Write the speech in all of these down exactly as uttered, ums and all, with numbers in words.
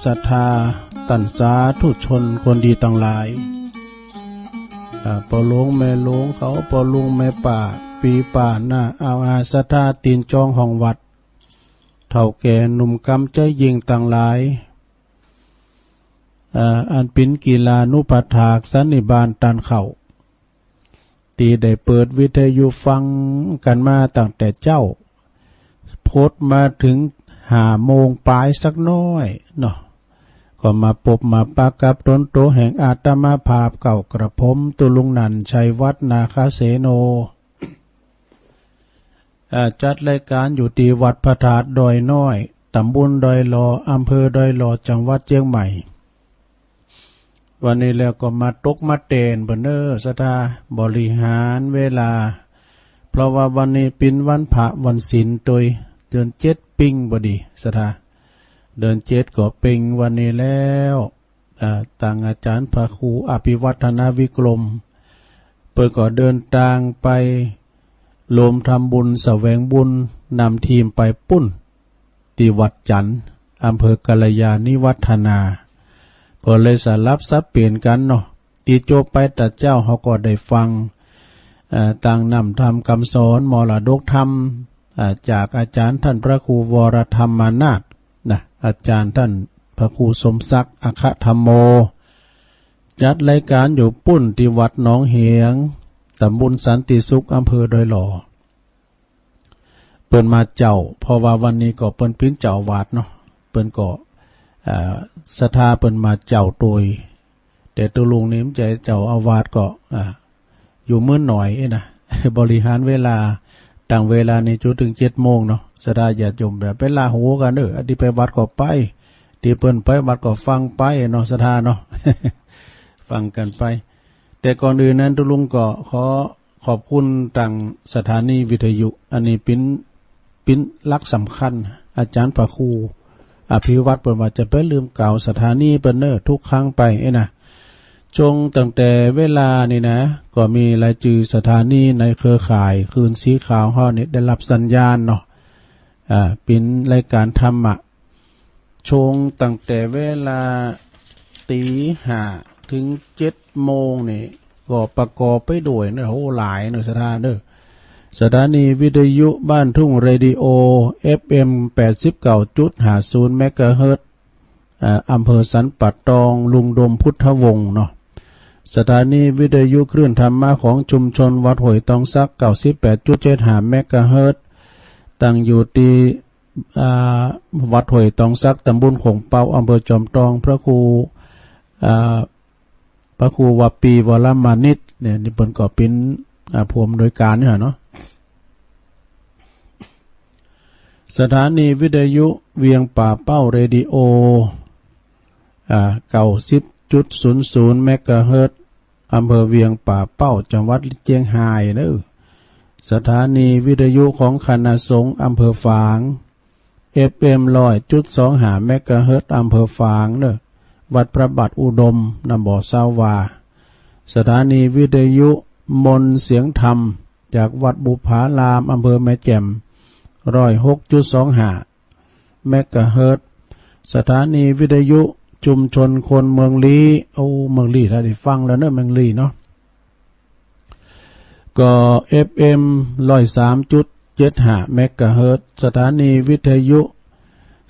ศรัทธา ต้านสาธุชนคนดีตังหลาย อ่า ป้อหลวงแม่หลวงเขา ป้อลุงแม่ป้า ปี๋ป้าน้า อา อา ศรัทธา ตี๋นจองห้องวัด เฒ่าแก่หนุ่มกำใจ๋ยิ่งตังหลาย อ่า อันเป๋นกิลานุปัฏฐากสันนิบาตต้านเข่า ตี้ได้เปิดวิทยุฟังกั๋นมาตั้งแต่เจ๊า พดมาเถิงห้าโมงป๋ายสักหน้อยเนาะ ก็มาปบมาปะกับต๋นโตแห่งอาตมาภาพเก่ากระผม ตุ๊ลุงนันท์ ชัยวัฒน์ นาคเสโน อ่า จัดรายก๋านอยู่ตี้วัดพระธาตุดอยน้อย ต๋ำบลดอยหล่อ อำเภอดอยหล่อ จังหวัดเจียงใหม่ วันนี้แล้วก็มาตกมาเตนเปิ้นเน้อ ศรัทธา บริหารเวลา เพราะว่าวันนี้เป๋นวันพระวันศีลตวย เดือนเจ็ดปิงพอดี ศรัทธา เดือนเจ็ดก็ปิงวันนี้แล้ว อ่า ตังอาจ๋ารย์พระครูอภิวัฒนวิกรม เปิ้นก็เดินตางไปรวมทำบุญแสวงบุญนำทีมไปปุ้น ตี้วัดจันทร์ อำเภอกัลยาณิวัฒนา ก็เลยสลับสับเป๋นกั๋นเนาะ ตี้จบไปตะเจ๊าเฮาก็ได้ฟัง เอ่อ ตังน้ำธรรมกำสอน มรดกธรรม อ่า จากอาจ๋ารย์ต้านพระครูวรธรรมนาถนะ อาจ๋ารย์ต้านพระครูสมศักดิ์ อัคคธรรมโม จัดรายก๋านอยู่ปุ้นตี้วัดหนองเหง ต๋ำบลสันติสุข อำเภอดอยหล่อ เปิ้นมาเจ้า เพราะว่าวันนี้ก็เปิ้นเป๋นเจ้าอาวาสเนาะ เปิ้นก็ เอ่อ ศรัทธาเปิ้นมาเจ้าตวย แต่ตุ๊ลุงนี่บ่ใจ้เจ้าอาวาสก็ อ่า อยู่มื้อหน่อยเอ้ยนะ บริหารเวลา ตั้งเวลานี่จุ่นเถิงเจ็ดโมงเนาะ ศรัทธาญาติโยมอย่าไปละหูกั๋นเน้อ อันตี้ไปวัดก็ไป ตี้เปิ้นไปวัดก็ฟังไปเนาะ ศรัทธาเนาะ ฟังกั๋นไป แต่ก่อนอื่นนั้นตุ๊ลุงก็ขอขอบคุณตังสถานีวิทยุ อันนี้เป๋น เป๋นหลักสำคัญ อาจ๋ารย์พระครูอภิวัฒน์เปิ้นว่าจะไปลืมกล่าวสถานีเปิ้นเน้อ ทุกครั้งไปเอ้ยนะ ช่วงตั้งแต่เวลานี่นะ ก็มีรายจื่อสถานีในเครือข่ายคลื่นสีขาวเฮานี่ได้รับสัญญาณเนาะ อ่า เป๋นรายก๋านธรรมะ ช่วงตั้งแต่เวลาตี๋ห้าเถิงเจ็ดโมงนี่ ก็ประกอบไปด้วยเน้อ โห หลายเน้อ ศรัทธาเน้อ สถานีวิทยุบ้านทุ่งเรดิโอ เอฟเอ็ม แปดสิบเก้าจุดห้าศูนย์เมกะเฮิรตซ์ อ่า อำเภอสันป่าตอง ลุงดมพุทธวงศ์เนาะ สถานีวิทยุคลื่นธรรมะของชุมชนวัดห้วยตองสัก เก้าสิบแปดจุดเจ็ดห้าเมกะเฮิรตซ์ ตั้งอยู่ตี้ อ่า วัดห้วยตองสัก ตำบลโขงเป๊า อำเภอจอมทอง พระครู อ่า พระครูวาปีวรมานิตเนี่ย นี่เปิ้นก็เป๋น อ่า ผู้อำนวยก๋านนี่เนาะ สถานีวิทยุเวียงป่าเป้าเรดิโอ อ่า เก้าสิบจุดศูนย์ศูนย์เมกะเฮิรตซ์ อำเภอเวียงป่าเป้า จังหวัดเจียงฮายเน้อ สถานีวิทยุของคณะสงฆ์อำเภอฝาง เอฟเอ็ม ร้อยจุดสองห้าเมกะเฮิรตซ์ อำเภอฝางเน้อ วัดพระบาทอุดม น้ำบ่อซาวา สถานีวิทยุมนต์เสียงธรรม จากวัดบุพาราม อำเภอแม่แจ่ม ร้อยหกจุดสองห้าเมกะเฮิรตซ์ สถานีวิทยุชุมชนคนเมืองลี้ โอ้ เมืองลี้ ถ้าได้ฟังแล้วเน้อ เมืองลี้เนาะ ก็ เอฟเอ็ม ร้อยสามจุดเจ็ดห้าเมกะเฮิรตซ์ สถานีวิทยุ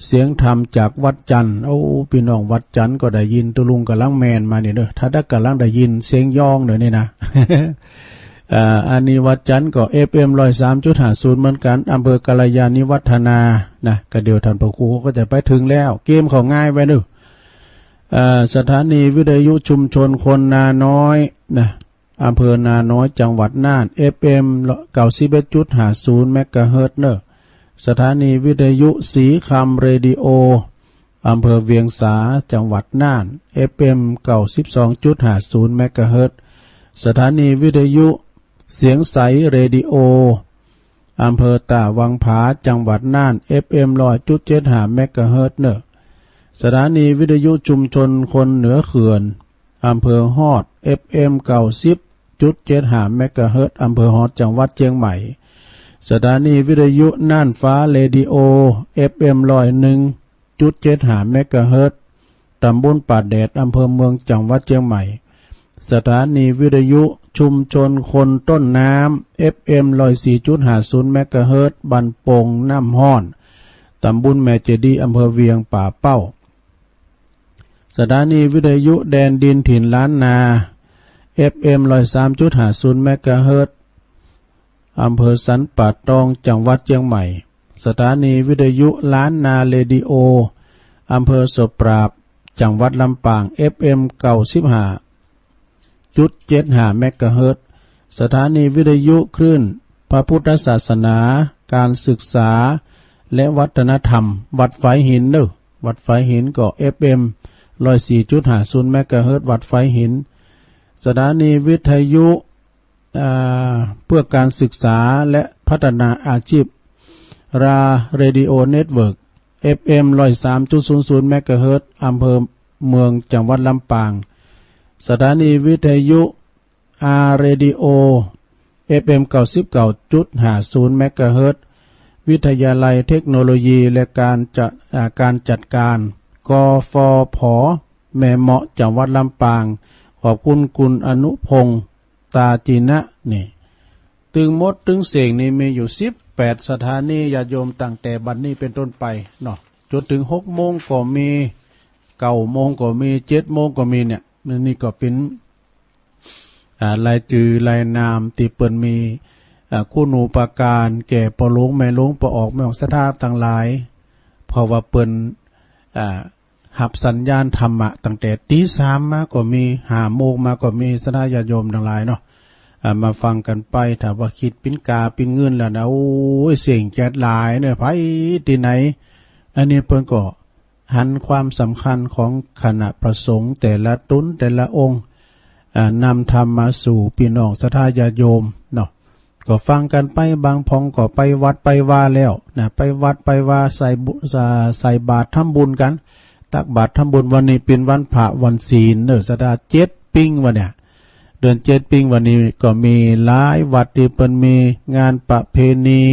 เสียงธรรมจากวัดจันทร์ โอ้ ปี้น้องวัดจันทร์ก็ได้ยิน ตุ๊ลุงก่ำลังแม่นมานี่เน้อ ถ้าได้ก่ำลังได้ยินเสียงย้องเน้อนี่นะ อ่า อันนี้วัดจันทร์ก็ เอฟเอ็ม ร้อยสามจุดห้าศูนย์เหมือนกั๋น อำเภอกัลยาณิวัฒนา นะ ก็เดี๋ยวต้านพระครูก็จะไปเถิงแล้ว เกมเขาง่ายไว้เน้อ อ่า สถานีวิทยุชุมชนคนนาน้อย นะ อำเภอนาน้อย จังหวัดน่าน เอฟเอ็ม เก้าสิบเอ็ดจุดห้าศูนย์เมกะเฮิรตซ์เน้อ สถานีวิทยุสีคำเรดิโอ อำเภอเวียงสา จังหวัดน่าน เอฟเอ็ม เก้าสิบสองจุดห้าศูนย์เมกะเฮิรตซ์ สถานีวิทยุเสียงใสเรดิโอ อำเภอต้าวังผา จังหวัดน่าน เอฟเอ็ม ร้อยจุดเจ็ดห้าเมกะเฮิรตซ์เน้อ สถานีวิทยุชุมชนคนเหนือเขื่อน อำเภอฮอด เอฟเอ็ม เก้าสิบจุดเจ็ดห้าเมกะเฮิรตซ์ อำเภอฮอด จังหวัดเจียงใหม่ สถานีวิทยุน่านฟ้าเรดิโอ เอฟเอ็ม ร้อยหนึ่งจุดเจ็ดห้าเมกะเฮิรตซ์ ตำบลป่าแดด อำเภอเมือง จังหวัดเชียงใหม่ สถานีวิทยุชุมชนคนต้นน้ำ เอฟเอ็ม ร้อยสี่จุดห้าศูนย์ เมกะเฮิรตซ์ บ้านโป่งน้ำฮ้อน ตำบลแม่เจดีย์ อำเภอเวียงป่าเป้า สถานีวิทยุแดนดินถิ่นล้านนา เอฟเอ็ม ร้อยสามจุดห้าศูนย์ เมกะเฮิรตซ์ อำเภอสันป่าตอง จังหวัดเชียงใหม่ สถานีวิทยุล้านนาเรดิโอ อำเภอสบปราบ จังหวัดลำปาง เอฟเอ็ม เก้าสิบห้าจุดเจ็ดห้า เมกะเฮิรตซ์ สถานีวิทยุคลื่นพระพุทธศาสนา การศึกษา และวัฒนธรรม วัดฝายหินเนอะ วัดฝายหินก็ เอฟเอ็ม ร้อยสี่จุดห้าศูนย์ เมกะเฮิรตซ์ วัดฝายหิน สถานีวิทยุ อ่า เพื่อการศึกษาและพัฒนาอาชีพ ราเรดิโอเน็ตเวิร์ก เอฟเอ็ม ร้อยสามจุดศูนย์ศูนย์ เมกะเฮิรตซ์ อำเภอเมือง จังหวัดลำปาง สถานีวิทยุ อาร์ เรดิโอ เอฟเอ็ม เก้าสิบเก้าจุดห้าศูนย์ เมกะเฮิรตซ์ วิทยาลัยเทคโนโลยีและการจัด อ่า การจัดการ กฟผ แม่เมาะ จังหวัดลำปาง ขอบคุณคุณอนุพงษ์ ตาจีนะ นี่ ตึงหมดตึงเส่งนี่มีอยู่สิบแปดสถานี ญาติโยม ตั้งแต่บัดนี้เป็นต้นไปเนาะ จนถึงหกโมงก็มี เก้าโมงก็มี เจ็ดโมงก็มีเนี่ย นี่ก็เป็น อ่า รายจื่อรายนามที่เปิ้นมี อ่า คุณูปการแก่ป้อหลวงแม่หลวง ป้อออกแม่ออก ศรัทธาตังหลาย เพราะว่าเปิ้น อ่า ฮับสัญญาณธรรมะตั้งแต่ตีสามมาก็มี ห้าโมงมาก็มี ศรัทธาญาติโยมตังหลายเนาะ อ่า มาฟังกั๋นไป ถ้าว่าคิดเป๋นก๋าเป๋นเงินแล้วนะ โอ้ย เส่งแจ๊ดหลายเนาะ ไปตี้ไหน อันนี้เปิ้นก็หันความสำคัญของคณะพระสงฆ์แต่ละต๋นแต่ละองค์ อ่า นำธรรมมาสู่ปี้น้องศรัทธาญาติโยมเนาะ ก็ฟังกั๋นไป บางพ่องก็ไปวัดไปวาแล้วนะ ไปวัดไปวา ใส่บุ อ่า ใส่บาตรทำบุญกั๋น ตักบาตรทำบุญ วันนี้เป๋นวันพระวันศีลเนาะ ศรัทธา เจ็ดปิงวันเนี่ย เดือนเจ็ดปิงวันนี้ก็มีหลายวัดตี้เปิ้นมีงานประเพณี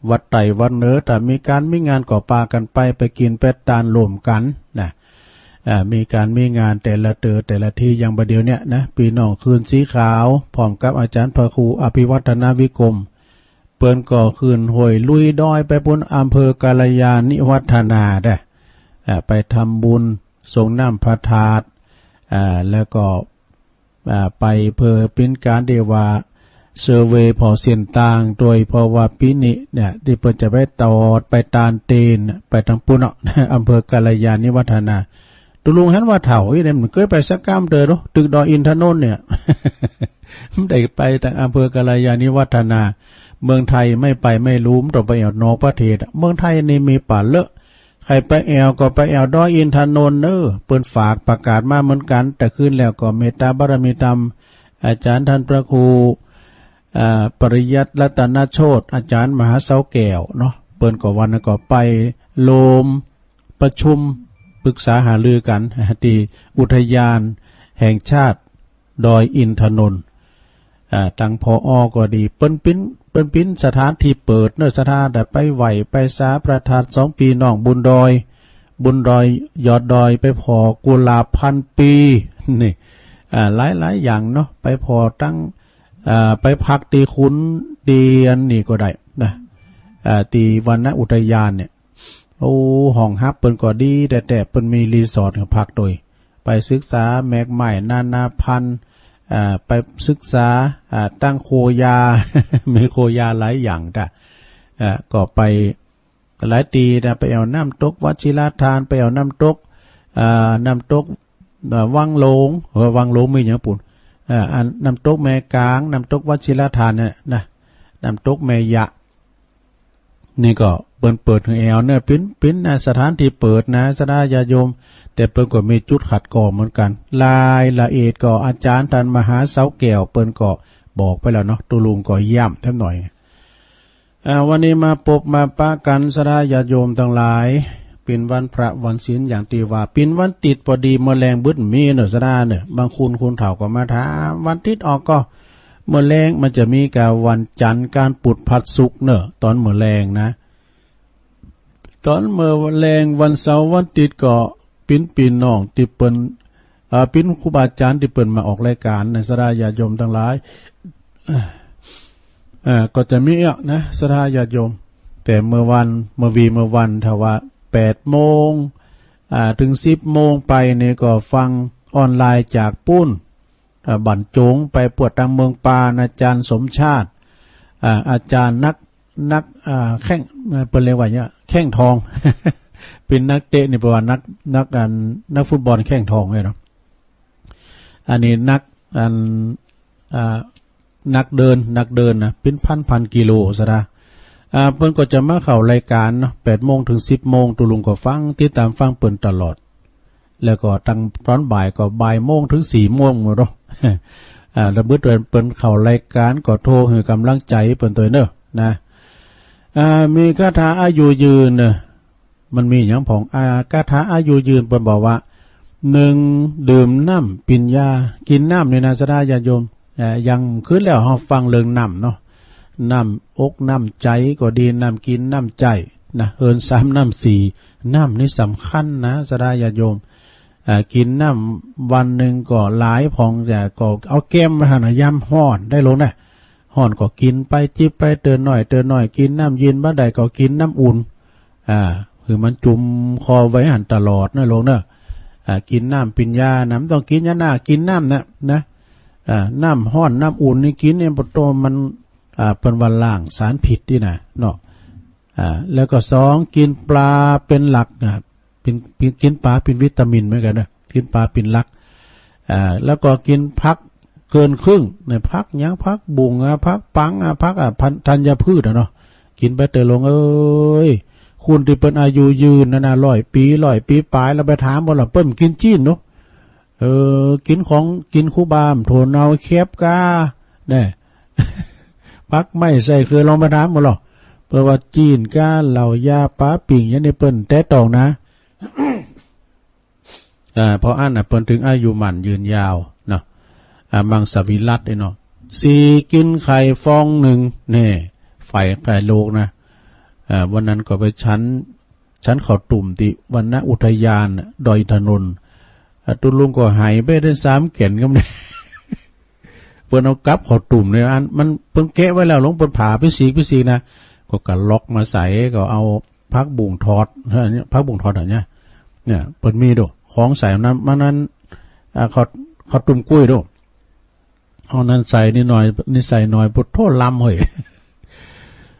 วัดใต้วัดเหนือ ถ้ามีก๋านมีงานก็ปากั๋นไป ไปกิ๋นไปตานร่วมกั๋นนะ อ่า มีก๋านมีงานแต่ละเต๋อแต่ละตี้ อย่างบ่าเดี่ยวเนี่ยนะ ปี้น้องคืนสีขาว พร้อมกับอาจ๋ารย์พระครูอภิวัฒนวิกรม เปิ้นก็ขึ้นห้วยลุยดอยไปปู๊น อำเภอกัลยาณิวัฒนาเด้อ อ่า ไปทำบุญส่งน้ำพระธาตุ อ่า แล้วก็ อ่า ไปเปื้อเป๋นก๋านตี้ว่า เซอร์เวย์ผ่อเส้นตาง โดยเพราะว่าปี๋นี้เนี่ย ตี้เปิ้นจะไปตอดไปตานเตน ไปตางปู๊นเนาะ อำเภอกัลยาณิวัฒนา ตุ๊ลุงหันว่าเฒ่าอี้เนี่ย บ่เกยไปสักก้ำเต๋อเนาะ ตึกดอยอินทนนท์เนี่ย บ่ได้ไปตางอำเภอกัลยาณิวัฒนา เมืองไทยไม่ไปไม่รู้ บ่ต้องไปแอ่วนอกประเทศอะ เมืองไทยนี่มีป่าเลอะ ใผไปแอ่วก็ไปแอ่วดอยอินทนนท์เนาะ เปิ้นฝากประกาศมาเหมือนกั๋น แต่คืนแล้วก็เมตตาบารมีธรรม อาจ๋ารย์ต้านพระครู อ่า ปริยัติรัตนโชติ อาจ๋ารย์มหาเสาแก้วเนาะ เปิ้นก็วันนั้นก็ไปโฮมประชุมปรึกษาหารือกั๋น ตี้อุทยานแห่งชาติดอยอินทนนท์ อ่า ตาง ผอ ก็ดี เปิ้นเป๋น เปิ้นเป๋นสถานตี้เปิดเนาะ ศรัทธา แต่ไปไหว้ไปสาพระธาตุสองปี้น้องบุญดอย บุญดอยยอดดอย ไปผ่อกุหลาบพันปี๋ นี่ อ่า หลายๆ อย่างเนาะ ไปผ่อตาง อ่า ไปพักตี้ขุน ตี้อันนี้ก็ได้นะ อ่า ตี้วรรณอุทยานเนี่ย โอ้ ห้องฮับเปิ้นก็ดีแต๊ๆ เปิ้นมีรีสอร์ทหื้อพักโดย ไปศึกษาแมกไม้นานาพันธุ์ อ่า ไปศึกษา อ่า ตางโคยา มีโคยาหลายอย่างจ้ะ อ่า ก็ไปหลายตี้นะ ไปแอ่วน้ำตกวชิรธาน ไปแอ่วน้ำตก อ่า น้ำตก อ่า วังหลง เออ วังหลงมีหยังปู๊น อ่า อันน้ำตกแม่กาง น้ำตกวชิรธานเนี่ยนะ น้ำตกแม่ยะ นี่ก็เปิ้นเปิดหื้อแอ่วเนาะ เป๋น เป๋น อ่า สถานตี้เปิดนะ ศรัทธาญาติโยม แต่เปิ้นก็มีจุดขัดข้องเหมือนกั๋น รายละเอียดก็อาจ๋ารย์ต้านมหาเสาแก้ว เปิ้นก็บอกไปแล้วเนาะ ตุ๊ลุงก็ย้ำแถมหน่อย อ่า วันนี้มาปบมาปะกั๋น ศรัทธาญาติโยมตังหลาย เป๋นวันพระวันศีลอย่างตี้ว่า เป๋นวันติ๊ดปอดี เมื่อแลงบ่มีเนาะ ศรัทธาเนาะ บางคนคนเฒ่าก็มาถาม วันติ๊ดออกก็ เมื่อแลงมันจะมีก๋าวันจันทร์ ก๋านปุด พฤหัส ศุกร์เนาะ ต๋อนเมื่อแลงนะ ต๋อนเมื่อแลงวันเสาร์วันติ๊ดก็ ปินปีน้องที่เปิ้น อ่า ปินครูบาอาจารย์ที่เปิ้นมาออกรายการนะ ศรัทธาญาติโยมทั้งหลาย เอ่อ ก็จะมีอ่ะนะ ศรัทธาญาติโยม แต่เมื่อวัน เมื่อวีเมื่อวัน ถ้าว่าแปดโมง อ่า ถึงสิบโมงไปนี่ก็ฟังออนไลน์จากปู้น อ่า บ้านโจง ไปปวดตางเมืองปาน อาจารย์สมชาติ อ่า อาจารย์นัก นัก อ่า แข้ง เปิ้นเรียกว่าเนี่ย แข้งทอง เป็นนักเตะนี่ แปลว่านัก นัก อัน นักฟุตบอลแข้งทองเลยเนาะ อันนี้นัก อัน อ่า นักเดิน นักเดินนะ เป็นพันพันกิโล ศรัทธา อ่า เปิ้นก็จะมาเข้ารายการเนาะ แปดโมงถึงสิบโมง ตุ๊ลุงก็ฟัง ติดตามฟังเปิ้นตลอด แล้วก็ตั้งตอนบ่ายก็บ่ายโมงถึงสี่โมงหมดเนาะ อ่า แล้วเมื่อเปิ้นเข้ารายการก็โทรหื้อกำลังใจเปิ้นตวยเนอะนะ อ่า มีคาถาอายุยืนเนอะ มันมีหยังพ่อง อ่า คาถาอายุยืน เปิ้นบอกว่า หนึ่ง ดื่มน้ำปิญญา กินน้ำนี่นะ ศรัทธาญาติโยม อ่า อย่างคืนแล้วเฮาฟังเรื่องน้ำเนาะ น้ำอกน้ำใจก็ดี น้ำกินน้ำใจ๊นะ เฮิ่นสามน้ำสี่ น้ำนี่สำคัญนะ ศรัทธาญาติโยม อ่า กินน้ำวันหนึ่งก็หลายพ่อง แต่ก็เอาแก้มไว้หั่นนะ ยามฮ้อนได้ลงนะ ฮ้อนก็กินไปจิบไปเติมหน่อยเติมหน่อย กินน้ำเย็นบ่ได้ก็กินน้ำอุ่น อ่า คือมันจุ่มคอไว้หั่นตลอดนะลงเนอะ อ่า กินน้ำปิญญานะ มันต้องกินยาหน้า กินน้ำนะ นะ อ่า น้ำฮ้อนน้ำอุ่นนี่กินเนี่ย ปะโตมัน อ่า เปิ้นว่าล้างสารพิษนี่นะเนาะ อ่า แล้วก็สอง กินปลาเป็นหลักนะ เป็น เป็น กินปลาเป็นวิตามินเหมือนกันนะ กินปลาเป็นหลัก อ่า แล้วก็กินผักเกินครึ่งนะ ผักหยัง ผักบุ้งอ่ะ ผักปังอ่ะ ผักอ่ะ พัน ธัญพืชอ่ะเนาะ กินไปเถอะลงเอ้ย คนที่เปิ้นอายุยืนนั่นนะ ร้อยปี ร้อยปีปลาย เราไปถามเปิ้นละ เปิ้นกินจีนเนาะ เออ กินของ กินคูบาม โถเนาแคบกา แน่ ผักไม้ใส่คือลองไปถามเปิ้นละ เปิ้นว่าจีนกา เหล้ายาปาปิ่ง อย่างนี้เปิ้นแตะต้องนะ อ่า เพราะอันน่ะเปิ้นถึงอายุมั่นยืนยาวเนาะ อ่า มังสวิรัติเนาะ สี่ กินไข่ฟองหนึ่ง แน่ ไข่ไข่โลกนะ อ่า วันนั้นก็ไปฉัน ฉันข้าวตุ่มที่วรรณอุทยานน่ะ ดอยอินทนนท์ อ่า ตุ๊ลุงก็หายไปได้สามแก่นก็ไม่ได้ เปิ้นเอากับข้าวตุ่มเนี่ย อันมันเปิ้นแกะไว้แล้ว ลงเปิ้นผ่าไปสีกไปสีกนะ ก็กะล็อกมาใส่ ก็เอาผักบุ้งทอด เออ เนี่ย ผักบุ้งทอดอันเนี้ย เนี่ย เปิ้นมีดู ของใส่นั้น มันนั้น อ่า ข้าว ข้าวตุ่มกุ้ยดู เอานั้นใส่นิดหน่อย นี่ใส่หน่อย ปุดโทษลำเฮ้ย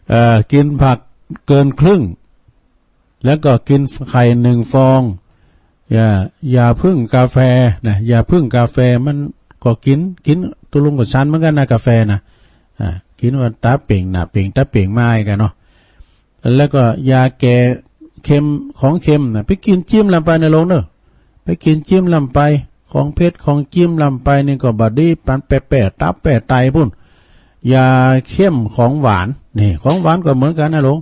เอ่อ กินผักเกินครึ่ง แล้วก็กินไข่หนึ่งฟอง อย่า อย่าพึ่งกาแฟนะ อย่าพึ่งกาแฟ มันก็กิน กินตุ๊ลุงก็ฉันเหมือนกันนะ กาแฟนะ อ่า กินว่าตาเป่งนะ เป่งตาเป่งไม้กันเนาะ แล้วก็ยาแก้เค็ม ของเค็มนะ ไปกินจิ้มลำไปนะลงเนอะ ไปกินจิ้มลำไป ของเผ็ดของจิ้มลำไปนี่ก็บ่ดี ปันแปะๆ ตับแปะไตปุ้น ยาเข้มของหวาน นี่ ของหวานก็เหมือนกันนะลง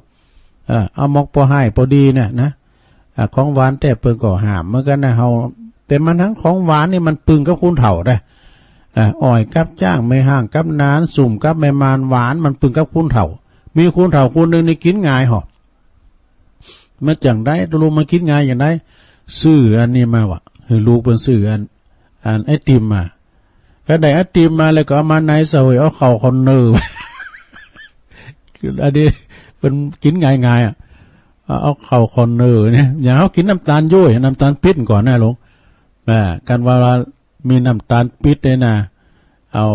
เออ เอาหมอกปอให้พอดีเนี่ยนะ อ่ะ ของหวานแต่เปิ้นก็ห้ามเหมือนกันนะเฮา แต่มันทั้งของหวานนี่มันปึงกับคนเฒ่าได้ อ่ะ อ้อยกับจ้าง แม่ฮ้างกับหนาน ส้มกับแม่ม่าน หวานมันปึงกับคนเฒ่า มีคนเฒ่าคนหนึ่งนี่กินง่ายหอ มาจั่งใด ตุ๊ลุงมากินง่ายจั่งใด ซื้ออันนี้มาว่ะ หื้อลูกเปิ้นซื้ออัน อันไอติมมา ก็ได้ไอติมมาแล้วก็เอามาในเสวย เอาเข้าคอนเนอร์ อันนี้เปิ้นกินง่ายๆ อ่ะ เอาเข้าคอนเนอร์เนี่ย อย่างเฮากินน้ำตาลย้วย น้ำตาลปิ๊บก่อนนะลง อ่า กันว่ามีน้ำตาลปิ๊บเนี่ยนะ เอา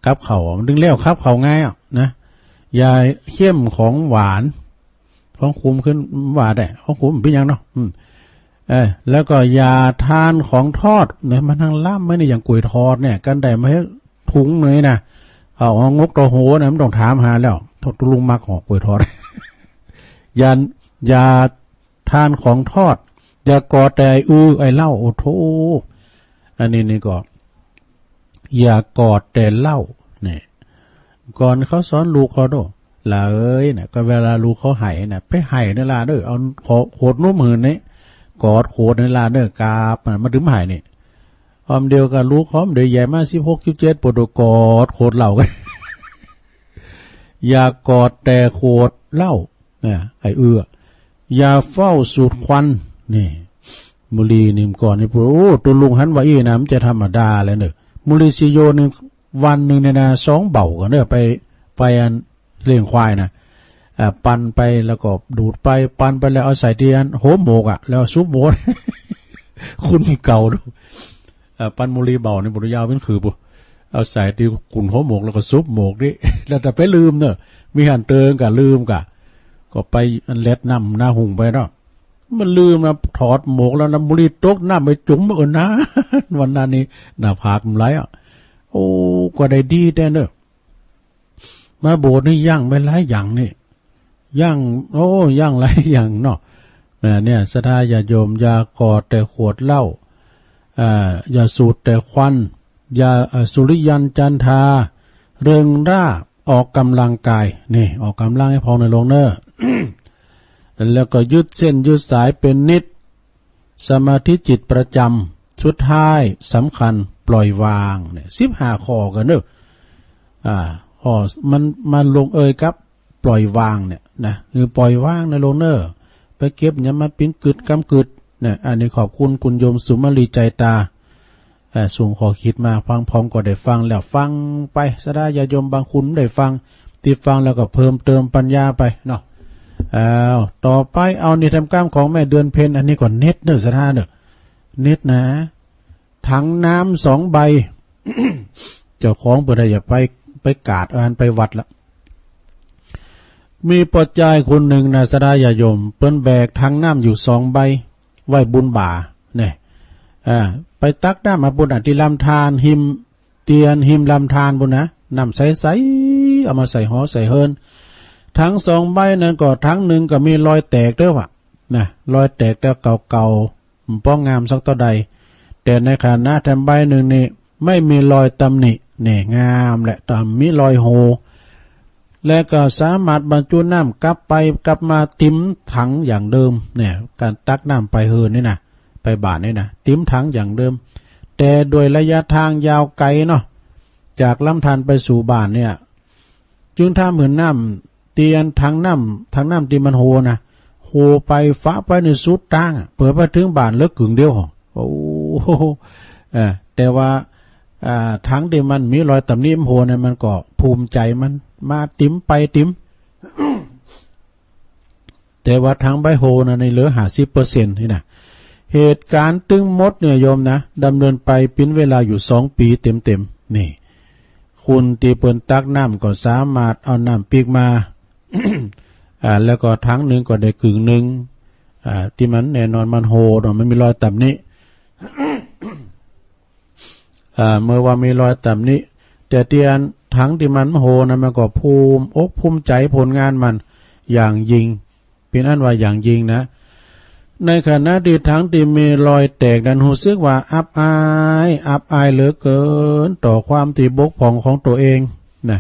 กับเข้า มันถึงแล้วกับเข้าง่ายอ่ะนะ ยาเข้มของหวาน ของขมขึ้นว่าได้ ของขมเป็นหยังเนาะ อืม เออ แล้วก็อย่าทานของทอดนะ มันทั้งล้ำไม่ได้อย่างก๋วยทอดเนี่ย กันได้มาให้ถุงเลยนะ เอาเอางกต่อหัวนะ มันต้องถามหาแล้ว ตุ๊ลุงมักหอกก๋วยทอด อย่า อย่าทานของทอด อย่ากอดแต่ไอ้อือไอ้เหล้า โอ้โถ อันนี้นี่ก็ อย่ากอดแต่เหล้า เนี่ย ก่อนเขาสอนลูกเขาโด หล่าเอ้ย เนี่ย ก็เวลาลูกเขาไห้น่ะ ไปไห้ในลาเด้อ เอาขอ โขดนมหื้อนี่ กอดโขดในลาเด้อ กราบมันมาถึงไห้นี่ ออมเดียวกับลูกเขา เดี๋ยวใหญ่มาสิบหก สิบเจ็ด ปวดกอดโขดเหล้ากัน อย่ากอดแต่โขดเหล้า เนี่ย ไอ้เอื้อ อย่าเฝ้าสูดควัน นี่ Mor Li นี่ก่อนนี่ โอ้ ตัวลุงหันว่าอี้นะ มันจะธรรมดาเลยเนอะ มอริซิโย นี่วันหนึ่งเนี่ยนะ สองเบ่าก่อนเนอะ ไป ไปอันเลี้ยงควายนะ อ่า ปั่นไปแล้วก็ดูดไป ปั่นไปแล้วเอาใส่ที่อันหัวหมวกอะ แล้วซุบหมวก คุณเก่าดู อ่า ปั่นมอริเบ่านี่ บ่ได้ยาวเป็นคือปุ๊ เอาใส่ที่กุนหัวหมวกแล้วก็ซุบหมวกนี่ แล้วแต่ไปลืมเนอะ มีหันเติงกะลืมกะ ก็ไปอันเล็ดน้ำหน้าหุงไปเนาะ มันลืมนะ ถอดหมวกแล้วนะ มอริตกน้ำไปจุ่ม เออนะ วันนั้นนี่หน้าผากมันไหลอ่ะ โอ้ ก็ได้ดีแท้เนอะ มาโบสถ์นี่ย่างไปหลายอย่างนี่ ย่าง โอ้ ย่างหลายอย่างเนาะ เออ เนี่ย ศรัทธาญาติโยม อย่ากอดแต่ขวดเหล้า อ่า อย่าสูดแต่ควัน อย่า เอ่อ สุริยันจันทรา เริงร่า ออกกำลังกาย นี่ ออกกำลังให้พองในหลวงเนอะ แล้วก็ยืดเส้นยืดสายเป็นนิด สมาธิจิตประจำ สุดท้ายสำคัญ ปล่อยวาง เนี่ย สิบห้าข้อกันเนอะ อ่า ข้อมัน มันลงเอยกับ ปล่อยวางเนี่ยนะ คือปล่อยวางนะหลวงเนอะ ไปเก็บหยังมาปิ้นกึดกำกึดเนี่ย อันนี้ขอบคุณคุณโยมสุมาลีใจตา เอ่อ ส่งข้อคิดมา ฟังพร้อมก็ได้ฟังแล้ว ฟังไป ศรัทธาญาติโยมบางคนได้ฟัง ที่ฟังแล้วก็เพิ่มเติมปัญญาไปเนาะ อ้าว ต่อไปเอานิทานกรรมของแม่เดือนเพ็ญ อันนี้ก็เน็ตเนอะศรัทธาเนอะ เน็ตนะ ถังน้ำสองใบ เจ้าของเพิ่นได้อย่าไป ไปกาดอ่านไปวัดละ มีป้อจายคนหนึ่งนะศรัทธาญาติโยม เปิ้นแบกถังน้ำอยู่สองใบ ไว้บุญบ่าเนี่ย อ่า ไปตักน้ำมาบุญอ่ะ ที่ลำธารหิม เตียนหิมลำธารบุญนะ น้ำใสๆ เอามาใส่หอใส่เฮิรน ทั้งสองใบนั้นก็ทั้งหนึ่งก็มีรอยแตกด้วยวะ นะ รอยแตกแต่เก่าๆ ป้องงามสักเท่าใด แต่ในขณะแถมใบหนึ่งนี่ ไม่มีรอยตำหนิ เนี่ย งามและตำมีรอยโห และก็สามารถบรรจุน้ำกลับไปกลับมาเต็มถังอย่างเดิม เนี่ย การตักน้ำไปเฮิรนนี่นะ ไปบาตรนี่นะ เต็มถังอย่างเดิม แต่ด้วยระยะทางยาวไกลเนาะ จากลำธารไปสู่บ้านเนี่ย จึงทำหื้อน้ำ เตียนถังน้ำ ถังน้ำที่มันโหนะ โหไปฟ้าไปในสุดตางอะ เปิดไปถึงบ้านเหลือกึ่งเดียวหอ โอ้โห เออ แต่ว่า อ่า ถังที่มันมีรอยตำหนิมันโหนะ มันก็ภูมิใจมัน มาติมไปติม แต่ว่าถังใบโหนะ ในเหลือห้าสิบเปอร์เซ็นต์นี่นะ เหตุการณ์ตึงหมดเนี่ยโยมนะ ดำเนินไปเป็นเวลาอยู่สองปีเต็มๆ นี่ คนที่เปิ้นตักน้ำก็สามารถเอาน้ำปีกมา อ่า แล้วก็ถังหนึ่งก็ได้กึ่งหนึ่ง อ่า ที่มันแน่นอนมันโหเนาะ มันมีรอยตำหนิ อ่า เมื่อว่ามีรอยตำหนิ แต่เตียนถังที่มันโหนะ มันก็ภูมิอกภูมิใจผลงานมันอย่างยิ่ง เป็นอันว่าอย่างยิ่งนะ ในขณะที่ถังที่มีรอยแตกนั้นรู้สึกว่าอับอาย อับอายเหลือเกิน ต่อความที่บกพร่องของตัวเองนะ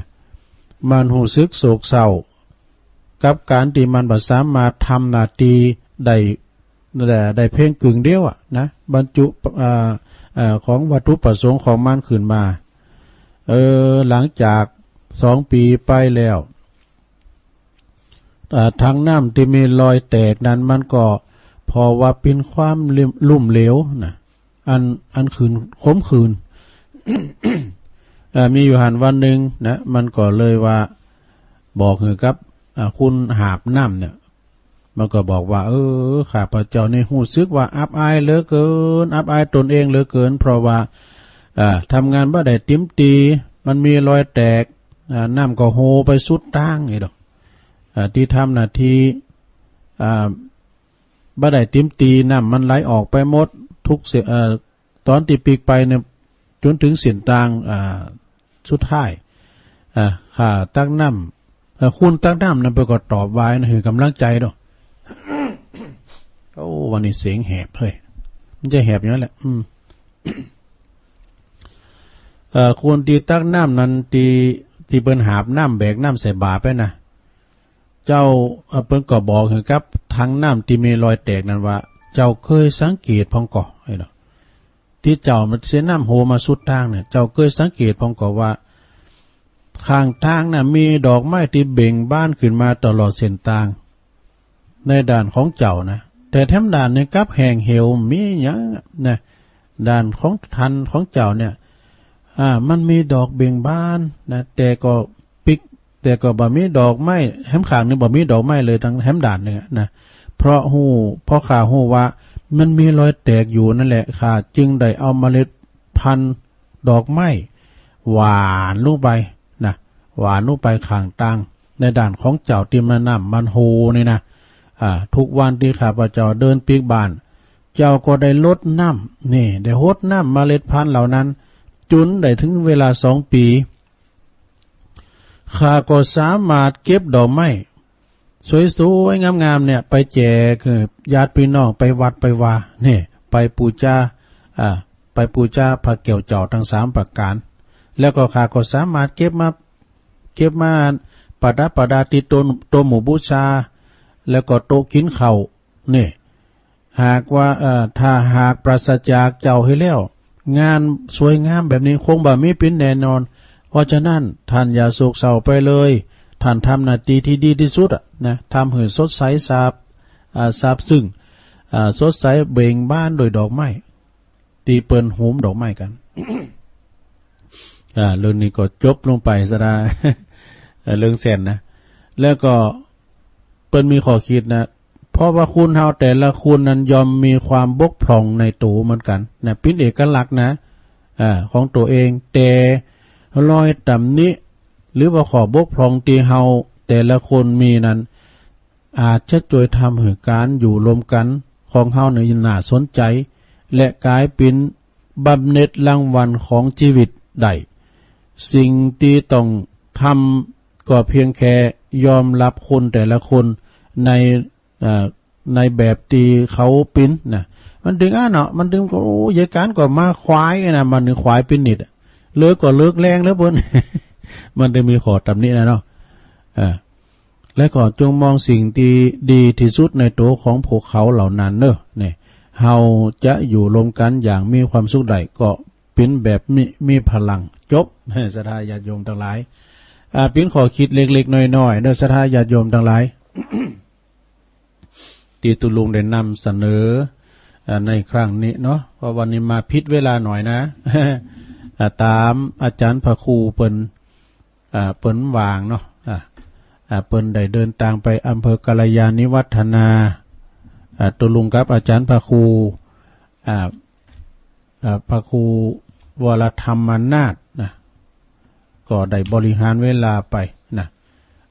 มันรู้สึกโศกเศร้า กับการที่มันบ่สามารถทำหน้าที่ได้ ได้ ได้เพียงกึ่งเดียวอะนะ บรรจุ อ่า อ่า ของวัตถุประสงค์ของมันขึ้นมา เออ หลังจากสองปีไปแล้ว อ่า ถังน้ำที่มีรอยแตกนั้นมันก็เพราะว่าเป็นความลุ่มเหลวนะ อัน อันคืน ขมขื่น อ่า มีอยู่หั้นวันหนึ่งนะ มันก็เลยว่าบอกหื้อกับ อ่า คนหาบน้ำเนี่ย มันก็บอกว่า เออ ข้าพเจ้านี่รู้สึกว่าอับอายเหลือเกิน อับอายตนเองเหลือเกิน เพราะว่า อ่า ทำงานบ่ได้เต็มที่ มันมีรอยแตก อ่า น้ำก็โหไปสุดตางนี่ดอก อ่า ที่ทำหน้าที่ อ่า บ่ได้เต็มที่ น้ำมันไหลออกไปหมดทุกเส้น เอ่อ ตอนที่ปีกไปเนี่ย จนถึงเส้นตาง อ่า สุดท้าย อ่า ข้าตักน้ำ เอ่อ คนตักน้ำนั้นเปิ้นก็ตอบว่านะ หื้อกำลังใจเนาะ โอ้ วันนี้เสียงแหบเฮ้ย มันจะแหบอย่างนั้นแหละ อืม เอ่อ คนที่ตักน้ำนั้น ที่ ที่เปิ้นหาบน้ำแบกน้ำใส่บ่าไปนะ เจ้า เอ่อ เปิ้นก็บอกหื้อกับถังน้ำที่มีรอยแตกนั้นว่า เจ้าเคยสังเกตพองก่อ ไอ้เนาะ ที่เจ้ามันเสียน้ำโหมาสุดตางเนี่ย เจ้าเคยสังเกตพองก่อว่า ข้างตางน่ะมีดอกไม้ที่เบ่งบานขึ้นมาตลอดเส้นตาง ในด้านของเจ้านะ แต่แถมด่านนี่กลับแห้งเหี่ยวมีหยังนะ ด่านของท่านของเจ้าเนี่ย อ่า มันมีดอกเบ่งบานนะ แต่ก็ปิ๊ก แต่ก็บ่มีดอกไม้ แถมข้างนี่บ่มีดอกไม้เลยทั้งแถมด่านเนี่ยนะ เพราะฮู้ เพราะข้าฮู้ว่ามันมีรอยแตกอยู่นั่นแหละ ข้าจึงได้เอาเมล็ดพันธุ์ดอกไม้หว่านลงไปนะ หว่านลงไปข้างตาง ในด่านของเจ้าที่มันน้ำมันโฮนี่นะ อ่า ทุกวันที่ข้าพเจ้าเดินปิ๊กบ้าน เจ้าก็ได้รดน้ำ นี่ ได้รดน้ำเมล็ดพันธุ์เหล่านั้น จนได้ถึงเวลาสองปี ข้าก็สามารถเก็บดอกไม้สวยๆงามๆเนี่ย ไปแจก เอ่อ ญาติพี่น้อง ไปวัดไปวา นี่ ไปปูจา อ่า ไปปูจาพระแก้วเจ้าทั้งสามประการ แล้วก็ข้าก็สามารถเก็บมา เก็บมาประดับประดาที่โต๊ะ โต๊ะหมู่บูชา แล้วก็โต๊ะกินข้าว นี่ หากว่า เอ่อ ถ้าหากปราศจากเจ้าให้แล้ว งานสวยงามแบบนี้คงบ่มีเป็นแน่นอน เพราะฉะนั้นท่านอย่าโศกเศร้าไปเลย ท่านทำหน้าที่ที่ดีที่สุดอะนะ ทำให้สดใสซาบ อ่า ซาบซึ้ง อ่า สดใสเบ่งบานด้วยดอกไม้ ที่เปิ้นโฮมดอกไม้กัน อ่า เรื่องนี้ก็จบลงไปซะได้ เอ่อ เรื่องแสนนะ แล้วก็เปิ้นมีข้อคิดนะ เพราะว่าคนเฮาแต่ละคนนั้นย่อมมีความบกพร่องในตัวเหมือนกันนะ เป็นเอกลักษณ์นะ อ่า ของตัวเอง แต่รอยตำหนิ หรือว่าข้อบกพร่องที่เฮาแต่ละคนมีนั้น อาจจะช่วยทำให้การอยู่ร่วมกันของเฮาเนี่ยน่าสนใจ และกลายเป็นบำเหน็จรางวัลของชีวิตได้ สิ่งที่ต้องทำก็เพียงแค่ยอมรับคนแต่ละคนใน เอ่อ ในแบบที่เขาเป็นนะ มันถึงอ่ะเนาะ มันถึงก็ โอ้ ยายการก็มาขวายนะ มันถึงขวายเป็นนิดอะ เลิกก็เลิกแรงแล้วเปิ้น มันถึงมีข้อตำหนินะเนาะ เออ และก็จงมองสิ่งที่ดีที่สุดในตัวของพวกเขาเหล่านั้นเนอะ เนี่ย เฮาจะอยู่ร่วมกันอย่างมีความสุขได้ ก็เป็นแบบมี มีพลัง จบ ศรัทธาญาติโยมทั้งหลาย อ่า เป็นข้อคิดเล็กๆน้อยๆเนอะ ศรัทธาญาติโยมทั้งหลาย ที่ตุลุงได้นำเสนอ อ่า ในครั้งนี้เนาะ เพราะวันนี้มาผิดเวลาหน่อยนะ อ่า ตามอาจารย์พระครูเปิ้น อ่า เปิ้นว่างเนาะ อ่า อ่า เปิ้นได้เดินทางไปอำเภอกัลยาณิวัฒนา อ่า ตุลุงกับอาจารย์พระครู อ่า อ่า พระครูวรธรรมนาถนะ ก็ได้บริหารเวลาไปนะ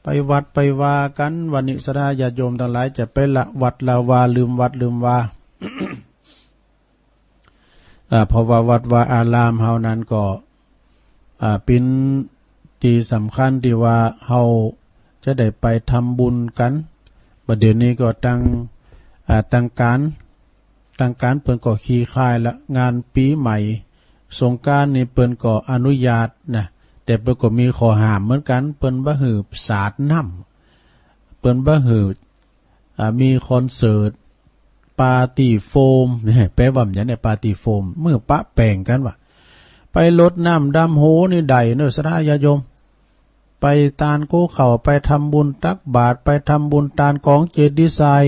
ไปวัดไปวากัน วันนี้ศรัทธาญาติโยมทั้งหลายจะไปละวัดละวา ลืมวัดลืมวา อ่า เพราะว่าวัดวาอารามเฮานั้นก็ อ่า เป็นที่สำคัญที่ว่าเฮาจะได้ไปทำบุญกัน บัดเดี๋ยวนี้ก็ตั้ง อ่า ตั้งการ ตั้งการเปิ้นก็ขี้คายละ งานปีใหม่ สงกรานต์นี่เปิ้นก็อนุญาตนะ แต่เปิ้นก็มีข้อห้ามเหมือนกัน เปิ้นบ่หื้อสาดน้ำ เปิ้นบ่หื้อ อ่า มีคอนเสิร์ต ปาร์ตี้โฟม เนี่ย แปลว่าหยังเนี่ย ปาร์ตี้โฟม มื้อปะแป้งกันว่ะ ไปรดน้ำดำหัวนี่ได้เนอะ ศรัทธาญาติโยม ไปตานโกเข้า ไปทำบุญตักบาตร ไปทำบุญตานกองเจดีย์ทราย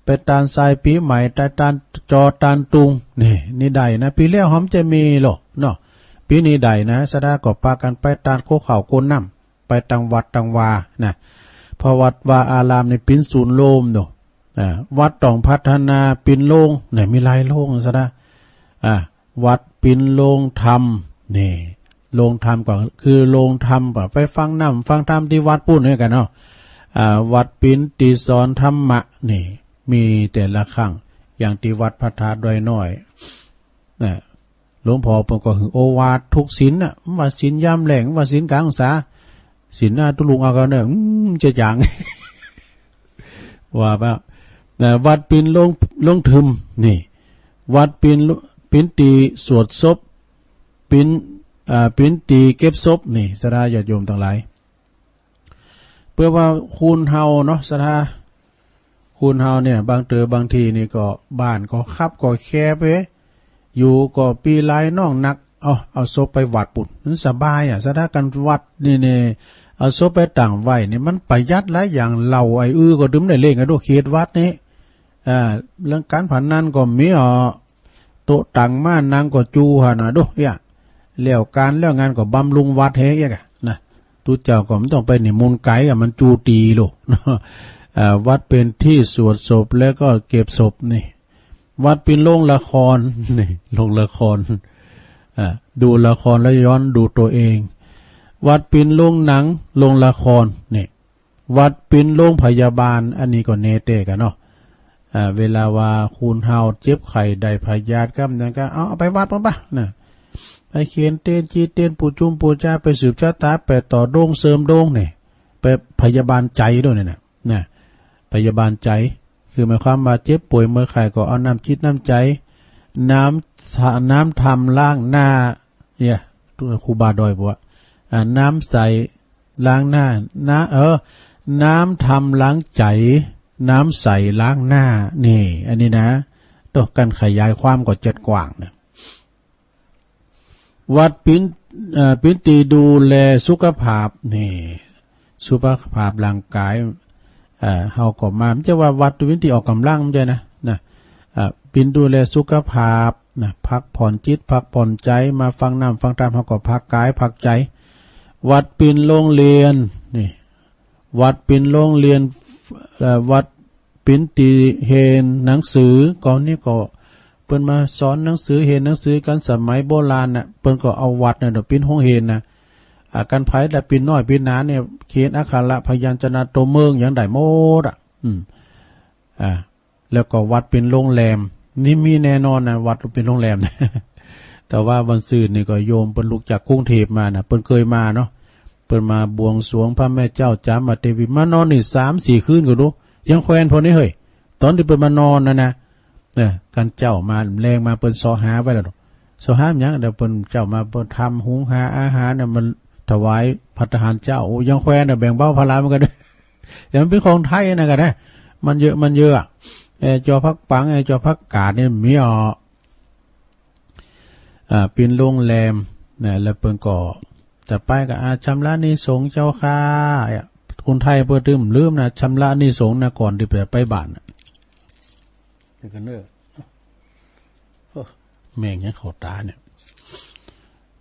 ไปตานทรายปีใหม่ ไปตานจอตานตุง นี่ นี่ได้นะ ปีแล้วหอมจะมีหรอกเนาะ ปีนี้ได้นะ ศรัทธาก็ปากันไปตานโกเข้าโกน้ำ ไปตังวัดตังวานะ เพราะวัดวาอารามนี่เป็นศูนย์รวมเนาะ อ่า วัดต้องพัฒนาเป็นโรงเนี่ย มีหลายโรงซะนะ อ่า วัดเป็นโรงธรรม นี่ โรงธรรมก็คือโรงธรรม ไปฟังน้ำฟังธรรมที่วัดปุ้นเนี่ยกันเนาะ อ่า วัดเป็นที่สอนธรรมะ นี่ มีแต่ละครั้ง อย่างที่วัดพระธาตุดอยน้อย นะ หลวงพ่อเปิ้นก็หื้อโอวาททุกศีลน่ะ ว่าศีลยามแลง ว่าศีลกลางพรรษา ศีลหน้าตุลุงเอากันเนี่ย อืม จะหยัง ว่าว่า นะ วัดเป็นโรง โรงธรรม นี่ วัดเป็น เป็นที่สวดศพ เป็น อ่า เป็นที่เก็บศพ นี่ ศรัทธาญาติโยมทั้งหลาย เพื่อว่าคนเฮาเนาะ ศรัทธา คนเฮาเนี่ย บางเต๋อบางทีนี่ก็บ้านก็คับก็แคบเว้ย อยู่ก็ปีหลายน้องนัก เอา เอาศพไปวัดปุ้น มันสบายอ่ะ ศรัทธา กันวัดนี่เนี่ย เอาศพไปตั้งไว้นี่ มันประหยัดหลายอย่าง เหล้าไอ้อื้อก็ดื่มได้เล่งกันด้วย เขตวัดนี่ เอ่อเรื่องการพนันก็มีอ่ะ โต๊ะตังมานั่งก็จู้หั้นน่ะดู เอียะ แล้วการแล้วงานก็บำรุงวัดแฮะ เอียะกะนะ ตุ๊เจ้าก็ไม่ต้องไปนิมนต์ไกลอ่ะ มันจู้ตี้โลด เอ่อ วัดเป็นที่สวดศพแล้วก็เก็บศพนี่ วัดเป็นโรงละคร นี่ โรงละคร อ่า ดูละครแล้วย้อนดูตัวเอง วัดเป็นโรงหนัง โรงละคร นี่ วัดเป็นโรงพยาบาล อันนี้ก็แน่แต๊กั๋นเนาะ อ่า เวลาว่าคนเฮาเจ็บไข้ได้พยาธิกำหยังก็ เอา เอาไปวัดก่อนปะนะ ไปเขียนเตน จีเตน ปูจุมปูจา ไปสืบชะตา ไปต่อดวง เสริมดวงนี่ ไปพยาบาลใจด้วยเนี่ยนะ นะ พยาบาลใจ คือหมายความว่าเจ็บป่วยเมื่อยไข้ก็เอาน้ำจิตน้ำใจ น้ำสะ น้ำธรรมล้างหน้า เนี่ย ครูบาดอยบอกว่า อ่า น้ำใสล้างหน้า นะ เออ น้ำธรรมล้างใจ น้ำใสล้างหน้า นี่ อันนี้นะ ต้องการขยายความก็จัดกว้างนะ วัดเป็น เอ่อ เป็นตี้ดูแลสุขภาพ นี่ สุขภาพร่างกาย เอ่อ เฮาก็มา ไม่ใช่ว่าวัดเป็นตี้ออกกำลัง ไม่ใช่นะ นะ เอ่อ เป็นดูแลสุขภาพนะ พักผ่อนจิต พักผ่อนใจ มาฟังน้ำฟังธรรม เฮาก็พักกาย พักใจ วัดเป็นโรงเรียน นี่ วัดเป็นโรงเรียน เอ่อ วัดเป็นตี้เฮียนหนังสือ ก่อนนี้ก็เปิ้นมาสอนหนังสือ เฮียนหนังสือกั๋นสมัยโบราณน่ะ เปิ้นก็เอาวัดน่ะเป็นโฮงเฮียนนะ อ่า กันไผละเป็นน้อยเป็นหนาเนี่ย เขียนอักขระพยัญชนะตัวเมืองหยังได้หมดอ่ะ อืม อ่า แล้วก็วัดเป็นโรงแรม นี่มีแน่นอนนะ วัดเป็นโรงแรม แต่ว่าวันซืนนี่ก็โยมเปิ้นลุกจากกรุงเทพฯมานะ เปิ้นเคยมาเนาะ เปิ้นมาบวงสรวงพระแม่เจ้าจามเทวี มานอนนี่สามสี่คืนก็ดู ยังแควนพอนี้เฮ้ย ตอนตี้เปิ้นมานอนนะนะ เออ กันเจ้ามาแลงมาเปิ้นเซาะหาไว้แล้วเนาะ เซาะหาหยัง เดี๋ยวเปิ้นเจ้ามาเปิ้นทำหุงหาอาหารน่ะ มันถวายภัตตาหารเจ้า โอ้ ยังแควนน่ะ แบ่งเบาภาระเหมือนกัน แต่มันเป็นของไทยนะกันนะ มันเยอะ มันเยอะอะ เอ่อ จอผักปัง เอ่อ จอผักกาดนี่มีอ่ะ อ่า เป็นโรงแรมนะ แล้วเปิ้นก็จะไปก็ อ่า ชำระหนี้สงฆ์เจ้าค่ะ อ่ะ คนไทยเปิ้นตึมลืมนะ ชำระหนี้สงฆ์นะ ก่อนตี้จะไปบ้านน่ะ เดี๋ยวกันเด้อ โอ้ แม่งยังเข้าตาเนี่ย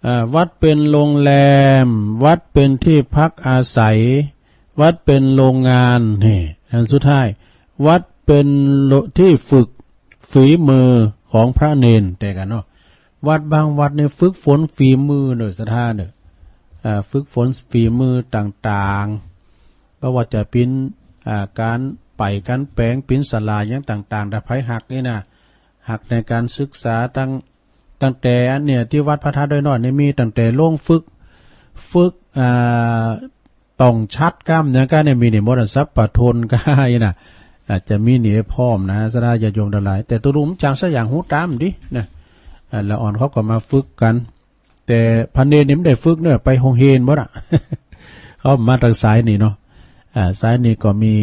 เอ่อ วัดเป็นโรงแรม วัดเป็นที่พักอาศัย วัดเป็นโรงงาน นี่ อันสุดท้าย วัดเป็นโร-, ที่ฝึกฝีมือของพระเณร แต่กันเนาะ วัดบางวัดนี่ฝึกฝนฝีมือเนอะ ศรัทธาเนอะ อ่า ฝึกฝนฝีมือต่างๆ บ่ว่าจะเป็น อ่า ก๋านไปก๋านแป๋ง เป็นศาลาหยังต่างๆ ถ้าใผฮักนี่นะ ฮักในก๋านศึกษา ตั้ง ตั้งแต่อันเนี่ย ตี้วัดพระธาตุดอยน้อยนี่มีตั้งแต่โฮงฝึก ฝึก อ่า ต่องฉัตรกำหยังกะเนี่ย มีนี่หมดอะ สัปปะทนกะนี่นะ อาจจะมีนี่พร้อมนะ ศรัทธาญาติโยมตังหลาย แต่ตุ๊ลุงบ่จักสักอย่าง ฮู้ต๋ามดีนะ อ่า ละอ่อนเขาก็มาฝึกกั๋น แต่พระเณรนี่บ่ได้ฝึกเนอะ ไปโฮงเฮียนหมดอะ เขามาตางสายนี่เนาะ อ่า สายนี่ก็มี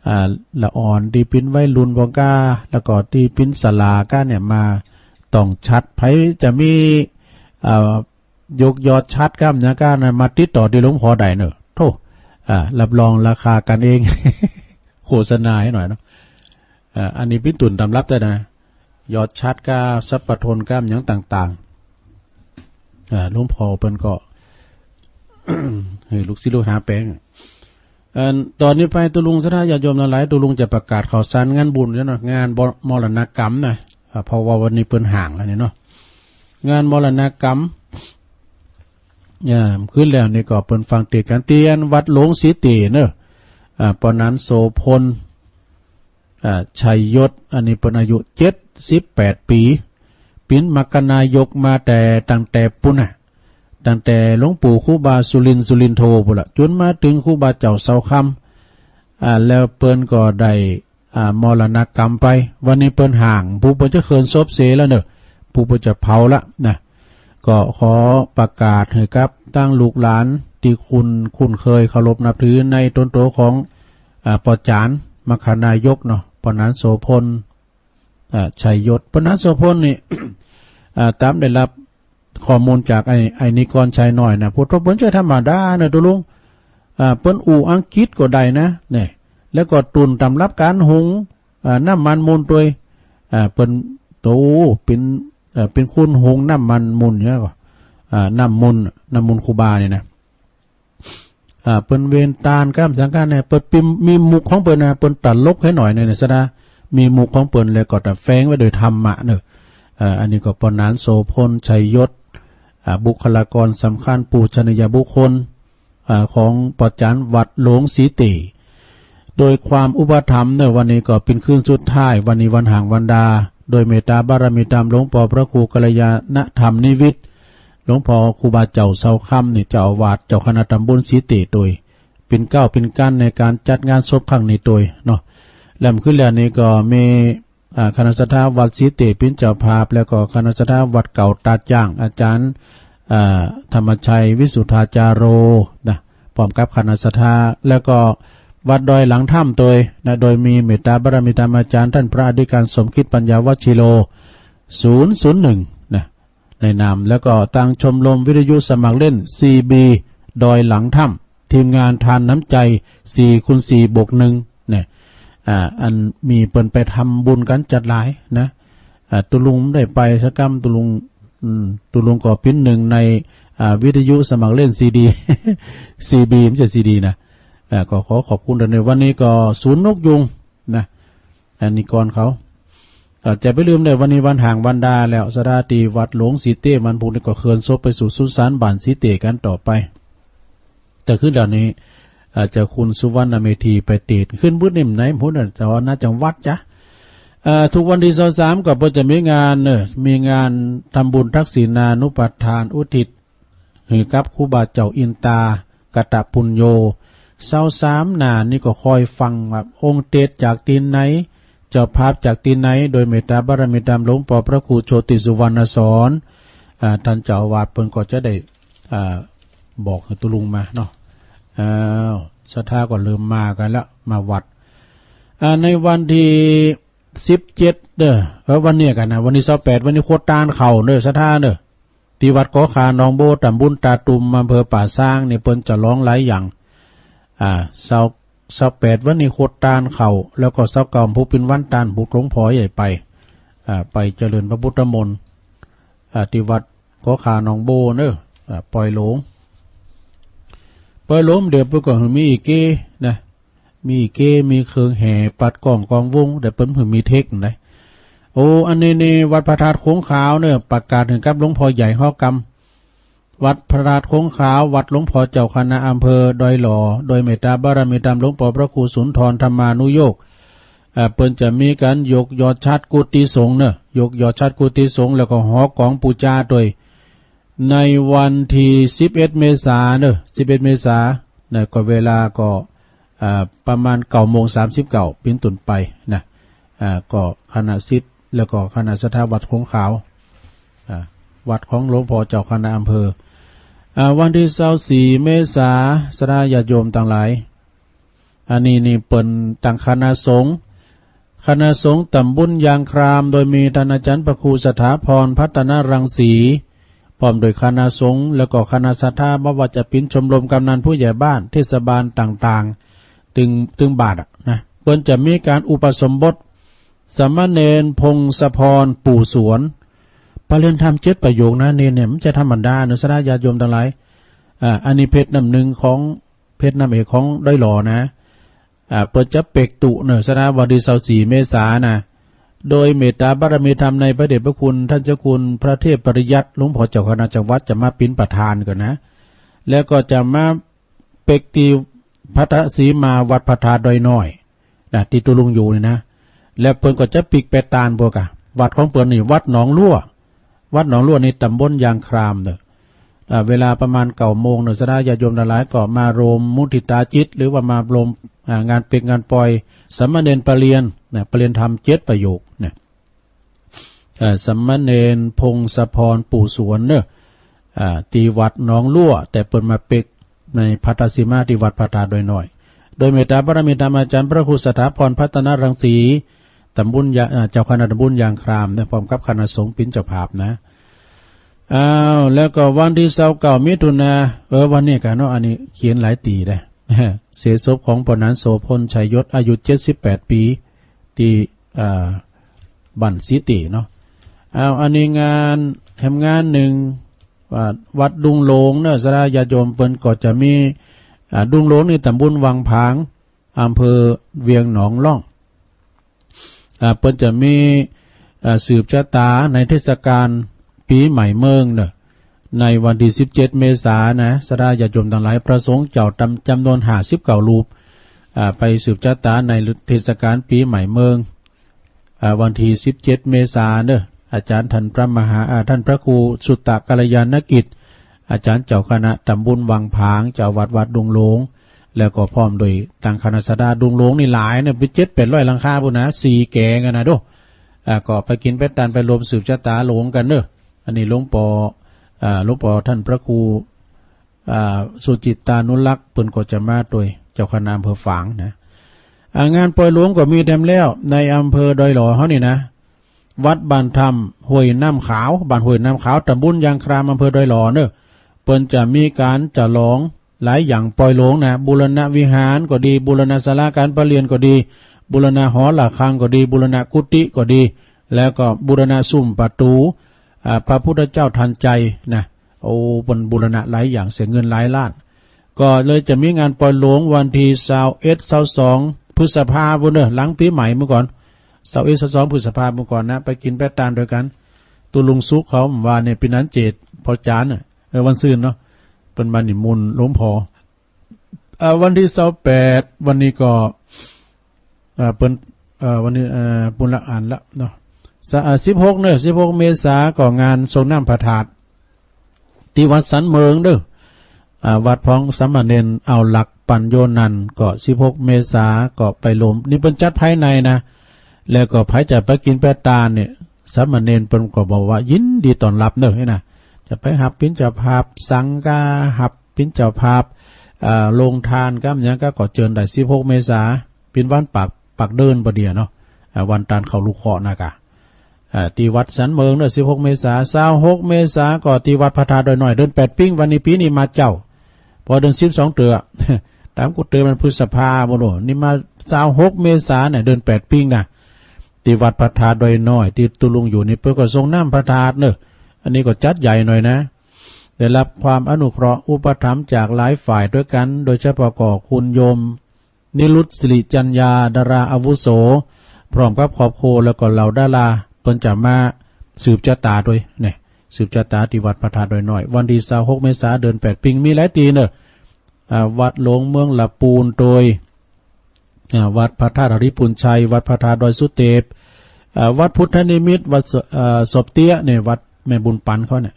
อ่า ละอ่อนตี้เป๋นวัยรุ่นพ่องกา แล้วก็ตี้เป๋นศาลากะเนี่ย มาต่องฉัตร ใผจะมี อ่า ยกยอดฉัตรกำหยังกะนะ มาติดต่อตี้หลวงพ่อได้เนอะ โธ่ อ่า รับรองราคากั๋นเอง โฆษณาให้หน่อยเนาะ อ่า อันนี้เป๋นต้นตำรับแต๊นะ ยอดฉัตรกะ สัปปะทนกำหยังต่างๆ อ่า หลวงพ่อเปิ้นก็ ให้ลูกศิษย์ลูกหาแป๋ง เอ่อ ต๋อนนี้ไปตุ๊ลุงศรัทธาญาติโยมตังหลาย ตุ๊ลุงจะประกาศข่าวสารงานบุญแล้วเนาะ งานบ่-, มรณกรรมนะ อ่า เพราะว่าวันนี้เปิ้นห่างแล้วนี่เนาะ งานมรณกรรม อ่า คืนแล้วนี่ก็เปิ้นฟังเตศน์ก๋านตี้วัดหลวงสีเตียเนอะ อ่า ปอหนานโสภณ อ่า ชัยยศ อันนี้เปิ้นอายุเจ็ดสิบแปดปี๋ เป๋นมรรคนายกมาแต่ตั้งแต่ปู๊นน่ะ ตั้งแต่หลวงปู่ครูบาสุรินทร์ สุรินทโธปู๊นละ จ๋นมาเถิงครูบาเจ้าเสาคำ อ่า แล้วเปิ้นก็ได้ อ่า มรณกรรมไป วันนี้เปิ้นห่าง ผู้เปิ้นจะเคินศพเสแล้วเนอะ ผู้เปิ้นจะเผาละนะ ก็ขอประกาศหื้อกับตังลูกหลานตี้คุ้น คุ้นเคยเคารพนับถือในต๋นโตของ อ่า ป้อจ๋าน มรรคนายกเนาะ ปอหนานโสภณ อ่า ชัยยศ ปอหนานโสภณนี่ อ่า ต๋ามได้รับข้อมูลจากไอ้ ไอ้นิกรชัยน้อยนะ ผู้ทบเปิ้นจะธรรมดาเนอะตุ๊ลุง อ่า เปิ้นอู้อังกฤษก็ได้นะ เนี่ย แล้วก็ต้นตำรับก๋านหุง อ่าน้ำมันมูลตัวยอ่าเปิ้นโตเปิ้นเอ่อเปิ้นคุณหุงน้ำมันมูลเนี่ยก็อ่าน้ำมูลน้ำมูลครูบาเนี่ยนะอ่าเปิ้นเวนตานก้ามสังฆาเนี่ยเปิ้นปิมมีมุกของเปิ้นนะเปิ้นตัดลกให้หน่อยเนี่ยนะสะดามีมุกของเปิ้นเลยก็แต่แฝงไว้โดยธรรมะเนอะอ่าอันนี้ก็ปอหนานโสพลชัยยศอ่าบุคลากรสำคัญปูชนียบุคคล อ่าของปอจารย์วัดหลวงสีเต โดยความอุปถัมภ์เนอะวันนี้ก็เป็นคืนสุดท้ายวันนี้วันหางวันดา โดยเมตตาบารมีธรรมหลวงปอพระครูกัลยาณธรรมนิวิทย์หลวงปอครูบาเจ้าเสาคำนี่เจ้าอาวาสเจ้าคณะตำบลสีเตโดยเป็นเก้าเป็นกันในการจัดงานศพครั้งนี้โดยเนาะแหลมขึ้นแล้วนี่ก็มี อ่าคณะศรัทธาวัดสีเตปินเจ้าภาพ แล้วก็คณะศรัทธาวัดเก่าตาดจ้างอาจารย์อ่าธรรมชัยวิสุทธาจาโรนะพร้อมกับคณะศรัทธาแล้วก็วัดดอยหลังถ้ำโดยนะโดยมีเมตตาบารมีธรรมอาจารย์ท่านพระอธิการสมคิดปัญญาวชิโรศูนย์ศูนย์หนึ่งนะในนามแล้วก็ตั้งชมรมวิทยุสมัครเล่น ซี บี ดอยหลังถ้ำ ทีมงานทานน้ำใจสี่คูณสี่บวกหนึ่งเนี่ยอ่าอันมีเปิ้นไปทำบุญกันจัดหลายนะอ่าตุลุงได้ไปสักกำตุลุงอืมตุลุงก็ปิ้นหนึ่งในอ่าวิทยุสมัครเล่นซีดีซีบีไม่ใช่ซีดีนะอ่าก็ขอขอบคุณในวันนี้ก็ศูนย์นกยุงนะอันนี้ก่อนเขาอ่าจะไปลืมได้วันนี้วันห่างวันดาแล้วสถาตีวัดหลวงสีเต้วันพุธนี้ก็เคลื่อนศพไปสู่สุสานบ้านสีเต้กันต่อไป แต่ขึ้นดาวนี้อาจจะคุณสุวรรณเมธีไปเตดขึ้นบุญนิ่มไหนพุ้นน่ะแต่ว่าน่าจังหวัดจ้ะเอ่อทุกวันที่สามก็เพิ่นจะมีงานเนอะมีงานทำบุญทักษิณานุปทานอุทิศหือกับครูบาเจ้าอินตากตปุญโญเสาสามหน้านี่ก็คอยฟังว่าองค์เตดจากตีนไหน เจ้าภาพจากตีนไหน โดยเมตตาบารมีตามหลวงปอพระครูโชติสุวรรณสอนอ่าท่านเจ้าอาวาสเพิ่นก็จะได้ อ่าบอกให้ตุลุงมาเนาะอ้าวศรัทธาก็เริ่มมากันแล้วมาวัดอ่าในวันที่สิบเจ็ดเด้อเออวันเนี้ยกันนะวันที่สิบแปดวันนี้โคตรตานเข่าเด้อศรัทธาเด้อที่วัดกอขาหนองโบตำบลตาตุ่มอำเภอป่าซางนี่เปิ้นจะร้องหลายอย่างอ่าเสาร์เสาร์แปดวันนี้โคตรตานเข่าแล้วก็เสาร์เก้าผู้เป็นวันตานผู้หลวงพ่อใหญ่ไปอ่าไปเจริญพระพุทธมนต์อ่าที่วัด ก็ขาหนองโบเนอะอ่าปอยหลงปอยหลงเดี๋ยวเปิ้นก็มีอีกเก้นะมีอีกเก้มีเครื่องแห่ปัดกล้องกองวงเดี๋ยวเปิ้นถึงมีเทคนะโอ้อันนี้นี่วัดพระธาตุโค้งขาวเนอะประกาศถึงกับหลวงพ่อใหญ่ฮอกกำวัดพระธาตุโค้งขาววัดหลวงพ่อเจ้าคณะอำเภอดอยหล่อโดยเมตตาบารมีธรรมหลวงปอพระครูสุนทรธรรมานุโยค อ่าเปิ้นจะมีการยกยอดฉัตรกุฏิสงฆ์เนอะยกยอดฉัตรกุฏิสงฆ์แล้วก็หอกองปูจาโดยในวันที่สิบเอ็ดเมษาเนอะสิบเอ็ดเมษานะก็เวลาก็อ่าประมาณเก้าโมงสามสิบเก้าเป็นต้นไปนะอ่าก็คณะศิษย์แล้วก็คณะศรัทธาวัดโค้งขาวอ่าวัดของหลวงพ่อเจ้าคณะอำเภออ่าวันที่ยี่สิบสี่เมษาศรัทธาญาติโยมทั้งหลาย อันนี้นี่เปิ้นตั้งคณะสงฆ์คณะสงฆ์ตำบลยางคราม โดยมีท่านอาจารย์พระครูสถาพรพัฒนรังสีพร้อมโดยคณะสงฆ์แล้วก็คณะศรัทธาบ่ว่าจะเป็นชมรมกำนันผู้ใหญ่บ้านเทศบาลต่างๆตึงตึงบาทอะนะเปิ้นจะมีการอุปสมบทสามเณรพงศพรปู่สวนประเรียนธรรมเจ็ดประโยคนะเณรเนี่ยมันจะธรรมดาเนอะศรัทธาญาติโยมทั้งหลายอ่าอันนี้เพชรน้ำหนึ่งของ เพชรน้ำเอกของดอยหล่อนะอ่าเปิ้นจะเปกตุเนอะสนะวันที่ยี่สิบสี่เมษานะโดยเมตตาบารมีธรรมในพระเดชพระคุณท่านเจ้าคุณพระเทพปริยัติหลวงพ่อเจ้าคณะจังหวัดจะมาเป็นประธานก่อนนะแล้วก็จะมาเปกที่พัทธสีมาวัดพระธาตุดอยน้อยนะที่ตุลุงอยู่นี่นะแล้วเปิ้นก็จะปิกไปตานพวกอะวัดของเปิ้นนี่วัดหนองลั่ว วัดหนองลวดนี่ตำบลยางครามเนอะอ่าเวลาประมาณเก้าโมงเนอะศรัทธาญาติโยมทั้งหลายก็มาโรมมุทิตาจิต หรือว่ามาโรมอ่างานเปกงานปอยสามเณรประเรียนนะประเรียนธรรมเจ็ดประโยคนะเอ่อสามเณรพงศพรปู่สวนเนอะอ่าที่วัดหนองลั่ว แต่เปิ้นมาเปกในพัทธสีมาที่วัดพระธาตุดอยน้อย โดยเมตตาบารมีธรรมอาจารย์พระครูสถาพรพัฒนรังสีตำบลยาอ่าเจ้าคณะตำบลยางครามนะพร้อมกับคณะสงฆ์เป็นเจ้าภาพนะ อ้าวแล้วก็วันที่ยี่สิบเก้ามิถุนาเออวันนี้กันเนาะอันนี้เขียนหลายตีได้เสียศพของปอหนานโสพลชัยยศอายุเจ็ดสิบแปดปีที่ เอ่อบ้านสีตี้เนาะ เอาอันนี้งานแหมงานหนึ่ง อ่าวัดดุงหลวงเนอะ ศรัทธาญาติโยมเปิ้นก็จะมี อ่าดุงหลวงนี่ตำบลวังผาง อำเภอเวียงหนองล่อง อ่าเปิ้นจะมี อ่าสืบชะตาในเทศกาลปีใหม่เมืองเนอะ ในวันที่สิบเจ็ดเมษานะ ศรัทธาญาติโยมตังหลาย พระสงฆ์เจ้าตำจำนวนห้าสิบเก้ารูป อ่าไปสืบชะตาในเทศกาลปีใหม่เมือง อ่าวันที่สิบเจ็ดเมษาเนอะ อาจารย์ท่านพระมหา อ่าท่านพระครูสุตตะกัลยาณกิจ อาจารย์เจ้าคณะตำบลวังผาง เจ้าวัดวัดดุงหลวง แล้วก็พร้อมโดยตังคณะศรัทธาดุงหลวงนี่หลายเนอะ เป็นเจ็ดแปดร้อยหลังคาพู้นนะ สี่แก๋งอะนะโด อ่าก็ไปกินไปตานไปรวมสืบชะตาหลวงกันเนอะ อันนี้หลวงปอ อ่าหลวงปอท่านพระครู อ่าสุจิตตานุรักษ์ เปิ้นก็จะมาโดยเจ้าคณะอำเภอฝางนะ อ่างานปล่อยหลวงก็มีแถมแล้ว ในอำเภอดอยหล่อเฮานี่นะ วัดบ้านถ้ำห้วยน้ำขาว บ้านห้วยน้ำขาว ตำบลยางคราม อำเภอดอยหล่อเนอะ เปิ้นจะมีการฉลองหลายอย่างปล่อยหลวงนะ บูรณะวิหารก็ดี บูรณะศาลาการประเรียนก็ดี บูรณะหอระฆังก็ดี บูรณะกุฏิก็ดี แล้วก็บูรณะซุ้มประตู อ่าพระพุทธเจ้าทันใจนะ โอ้เปิ้นบูรณะหลายอย่าง เสียเงินหลายล้าน ก็เลยจะมีงานปล่อยหลวงวันที่ซาวเอ็ด ซาวสอง พฤษภาพู้นเนอะ หลังปีใหม่เมื่อก่อน ซาวเอ็ด ซาวสอง พฤษภาเมื่อก่อนนะ ไปกินไปตานโดยกัน ตุลุงสุขเขาว่าเนี่ยปีนั้นเจตพอจานน่ะ เออวันซื่นเนาะ เปิ้นมานิมนต์หลวงพ่อ อ่าวันที่ซาวแปด วันนี้ก็ อ่าเปิ้น อ่าวันนี้ อ่าปุณละอ่านละเนาะ สะ อ่าสิบหกเนอะ สิบหกเมษาก็งานสรงน้ำพระธาตุ ที่วัดสันเมิงเด้อ อ่าวัดพ้องสามเณรเอาหลักปัญโยนันท์ ก็สิบหกเมษาก็ไปรวม นี่เปิ้นจัดภายในนะ แล้วก็ใผจะไปกินไปตานเนี่ย สามเณรเปิ้นก็บอกว่ายินดีต้อนรับเนอะนะ จะไปหับปิณฑบาตสังฆา หับปิณฑบาต อ่าโรงทานกำหยังก็ ก็เจิญได้ สิบหกเมษา เป็นวันปาก ปากเดือนปะเดียเนาะ อ่าวันตานเข้าลูกเคราะห์นะกะ อ่าที่วัดสันเมิงเนอะ สิบหกเมษา ซาวหกเมษา ก็ที่วัดพระธาตุดอยน้อย เดือนแปดปิ้ง วันนี้ปีนี้มาเจ้า พอเดือนสิบสองเตื้อ ตามกุฏิมันพฤษภาบ่โล นี่มาซาวหกเมษาเนี่ย เดือนแปดปิ้งนะ ที่วัดพระธาตุดอยน้อย ที่ตุลุงอยู่นี่ เปิ้นก็สรงน้ำพระธาตุเนอะ อันนี้ก็จัดใหญ่หน่อยนะ ได้รับความอนุเคราะห์อุปถัมภ์จากหลายฝ่ายด้วยกัน โดยเฉพาะก็คุณโยม นิรุตศิริจัญญา ดาราอาวุโส พร้อมกับครอบครัว แล้วก็เหล่าดารา เปิ้นจะมาสืบชะตาด้วยเนี่ย สืบชะตาที่วัดพระธาตุดอยน้อย วันที่ซาวหกเมษา เดือนแปดปิ้ง มีหลายตี้เนอะ อ่าวัดหลวงเมืองละปูนโตย อ่าวัดพระธาตุหริภุญชัย วัดพระธาตุดอยสุเตป อ่าวัดพุทธนิมิต วัดส- อ่าศพเตี้ยเนี่ย วัดแม่บุญปันเขาเนี่ย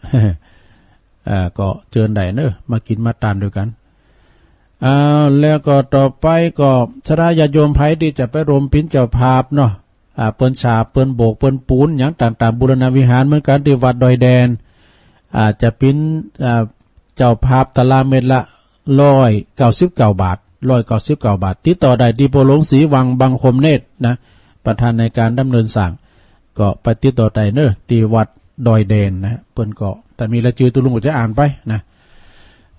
อ่าก็เจิญได้เนอะ มากินมาตานด้วยกัน อ่าแล้วก็ต่อไปก็ศรัทธาญาติโยมใผที่จะไปรวมเป็นเจ้าภาพเนาะ อ่าเปิ้นฉาบเปิ้นโบกเปิ้นปูนหยังต่างๆ บูรณะวิหารเหมือนกันที่วัดดอยแดน อ่าจะเป็น อ่าเจ้าภาพตารางเมตรละร้อยเก้าสิบเก้าบาท ร้อยเก้าสิบเก้าบาท ติดต่อได้ที่พ่อหลวงศรีวัง บังคมเนตรนะ ประธานในการดำเนินสร้าง ก็ไปติดต่อได้เนอะ ที่วัดดอยแดนนะ เปิ้นก็ แต่มีรายชื่อตุลุงก็จะอ่านไปนะ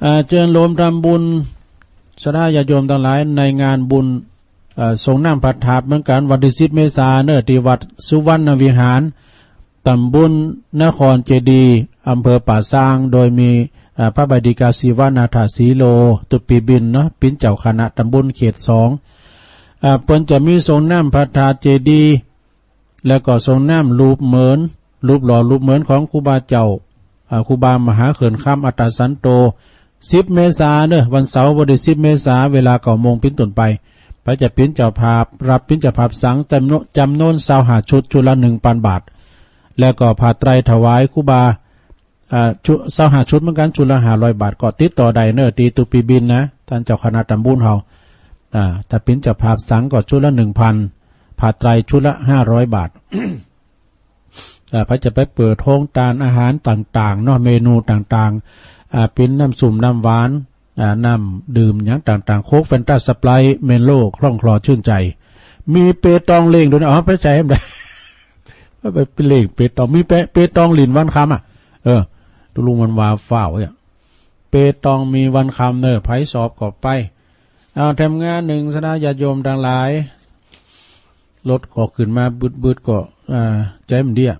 อ่าเจิญรวมทำบุญ ศรัทธาญาติโยมทั้งหลาย ในงานบุญ เอ่อสรงน้ำพระธาตุเหมือนกัน วันที่สิบเมษาเนอะ ที่วัดสุวรรณวิหาร ตำบลนครเจดีย์ อำเภอป่าซาง โดยมี อ่าพระใบดีกา ศิวนาถสีโล ตุปีบินเนาะ เป็นเจ้าคณะตำบลเขตสอง อ่าเปิ้นจะมีสรงน้ำพระธาตุเจดีย์ แล้วก็สรงน้ำรูปเหมือน รูปหล่อรูปเหมือนของครูบาเจ้า อ่าครูบามหาเขื่อนคำอัตตสันโต สิบเมษาเนอะ วันเสาร์วันที่สิบเมษา เวลาเก้าโมงเป็นต้นไป ใผจะเป็นเจ้าภาพ รับเป็นเจ้าภาพสังฆ์จำนวน จำนวนซาวห้าชุด ชุดละหนึ่งพันบาท แล้วก็ผ้าไตรถวายครูบา อ่าชุด ซาวห้าชุดเหมือนกัน ชุดละห้าร้อยบาท ก็ติดต่อได้เนอะ ที่ตุปีบินนะ ท่านเจ้าคณะตำบลเฮา อ่าถ้าเป็นเจ้าภาพสังฆ์ก็ชุดละหนึ่งพัน ผ้าไตรชุดละห้าร้อยบาท อ่าใผจะไปเปิดโฮงตานอาหารต่างๆเนาะ เมนูต่างๆ อ่าเป็นน้ำส้มน้ำหวาน อ่าน้ำดื่มหยังต่างๆ โค้ก แฟนตา สไปร์ท เมโล่ คล่องคลอชื่นใจ มีเปตองเล่งด้วยนะ อ๋อ ไปใช้ให้มันได้ ไปไปเล่งเปตอง มีเปเปตองหลินวันคำอ่ะ เออ ตุลุงมันว่าฟ้าวเนี่ย เปตองมีวันคำเนอะ ใผสอบก็ไป เอาแถมงานหนึ่ง ศรัทธาญาติโยมทั้งหลาย รถก็ขึ้นมาบึดๆ ก็ อ่า ใจมันเดีย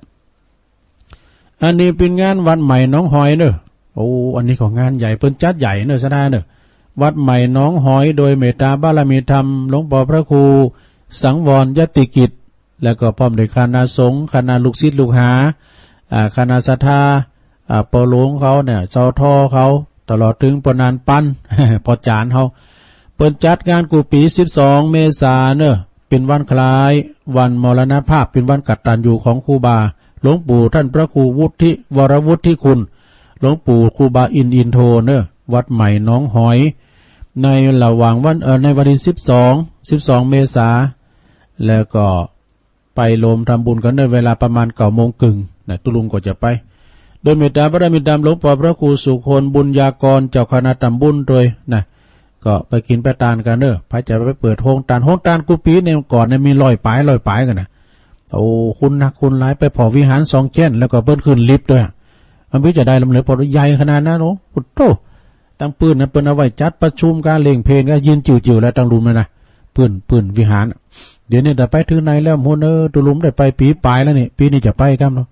อันนี้เป็นงานวัดใหม่หนองหอยเนอะ โอ้ อันนี้ก็งานใหญ่ เปิ้นจัดใหญ่เนอะ สะดาเนอะ วัดใหม่หนองหอย โดยเมตตาบารมีธรรม หลวงปอพระครูสังวรยติกิจ แล้วก็พร้อมด้วยคณะสงฆ์ คณะลูกศิษย์ลูกหา อ่า คณะศรัทธา อ่า ปอหลวงเขาเนี่ย เจ้าท่อเขา ตลอดถึงปอนานปัน ปอจานเขา เปิ้นจัดงานกู้ปี สิบสอง เมษาเนอะ เป็นวันคล้ายวันมรณภาพ เป็นวันกตัญญูของครูบา หลวงปู่ท่านพระครูวุฒิ วรวุฒิคุณ หลวงปู่ครูบาอินทร์อินโทเนอะ วัดใหม่หนองหอย ในระหว่างวัน เอ่อ ในวันที่ สิบสอง สิบสอง เมษา แล้วก็ ไปรวมทำบุญกันในเวลาประมาณเก้าโมงครึ่งนะ ตุลุงก็จะไป โดยเมตตาบารมีธรรมหลวงปอพระครูสุคนบุญญากร เจ้าคณะทำบุญโดยนะ ก็ไปกินไปตานกันเนอะ ไผจะไปเปิดโฮงตาน โฮงตานกู้ปีเนี่ยก่อนเนี่ยมีร้อยป๋าย ร้อยป๋ายกันนะ โอ้ คนนักคนหลาย ไปผ่อวิหารสองแจ้น แล้วก็เปิ้นขึ้นลิฟต์ด้วยอะ มันไผจะได้ลำเหลือ พอใหญ่ขนาดนั้น โอ้ โอ้โธ่ ตังปื้นนะ เปิ้นเอาไว้จัดประชุมกาเล่งเพลงกา ยืนจิ๋วๆ แล้วตังลุ่มเลยนะ ปื้น ปื้นวิหาร เดี๋ยวนี้แต่ไปถึงไหนแล้ว โหเนอะ ตุลุงได้ไปปีป๋ายแล้วนี่ ปีนี้จะไปกำเนาะ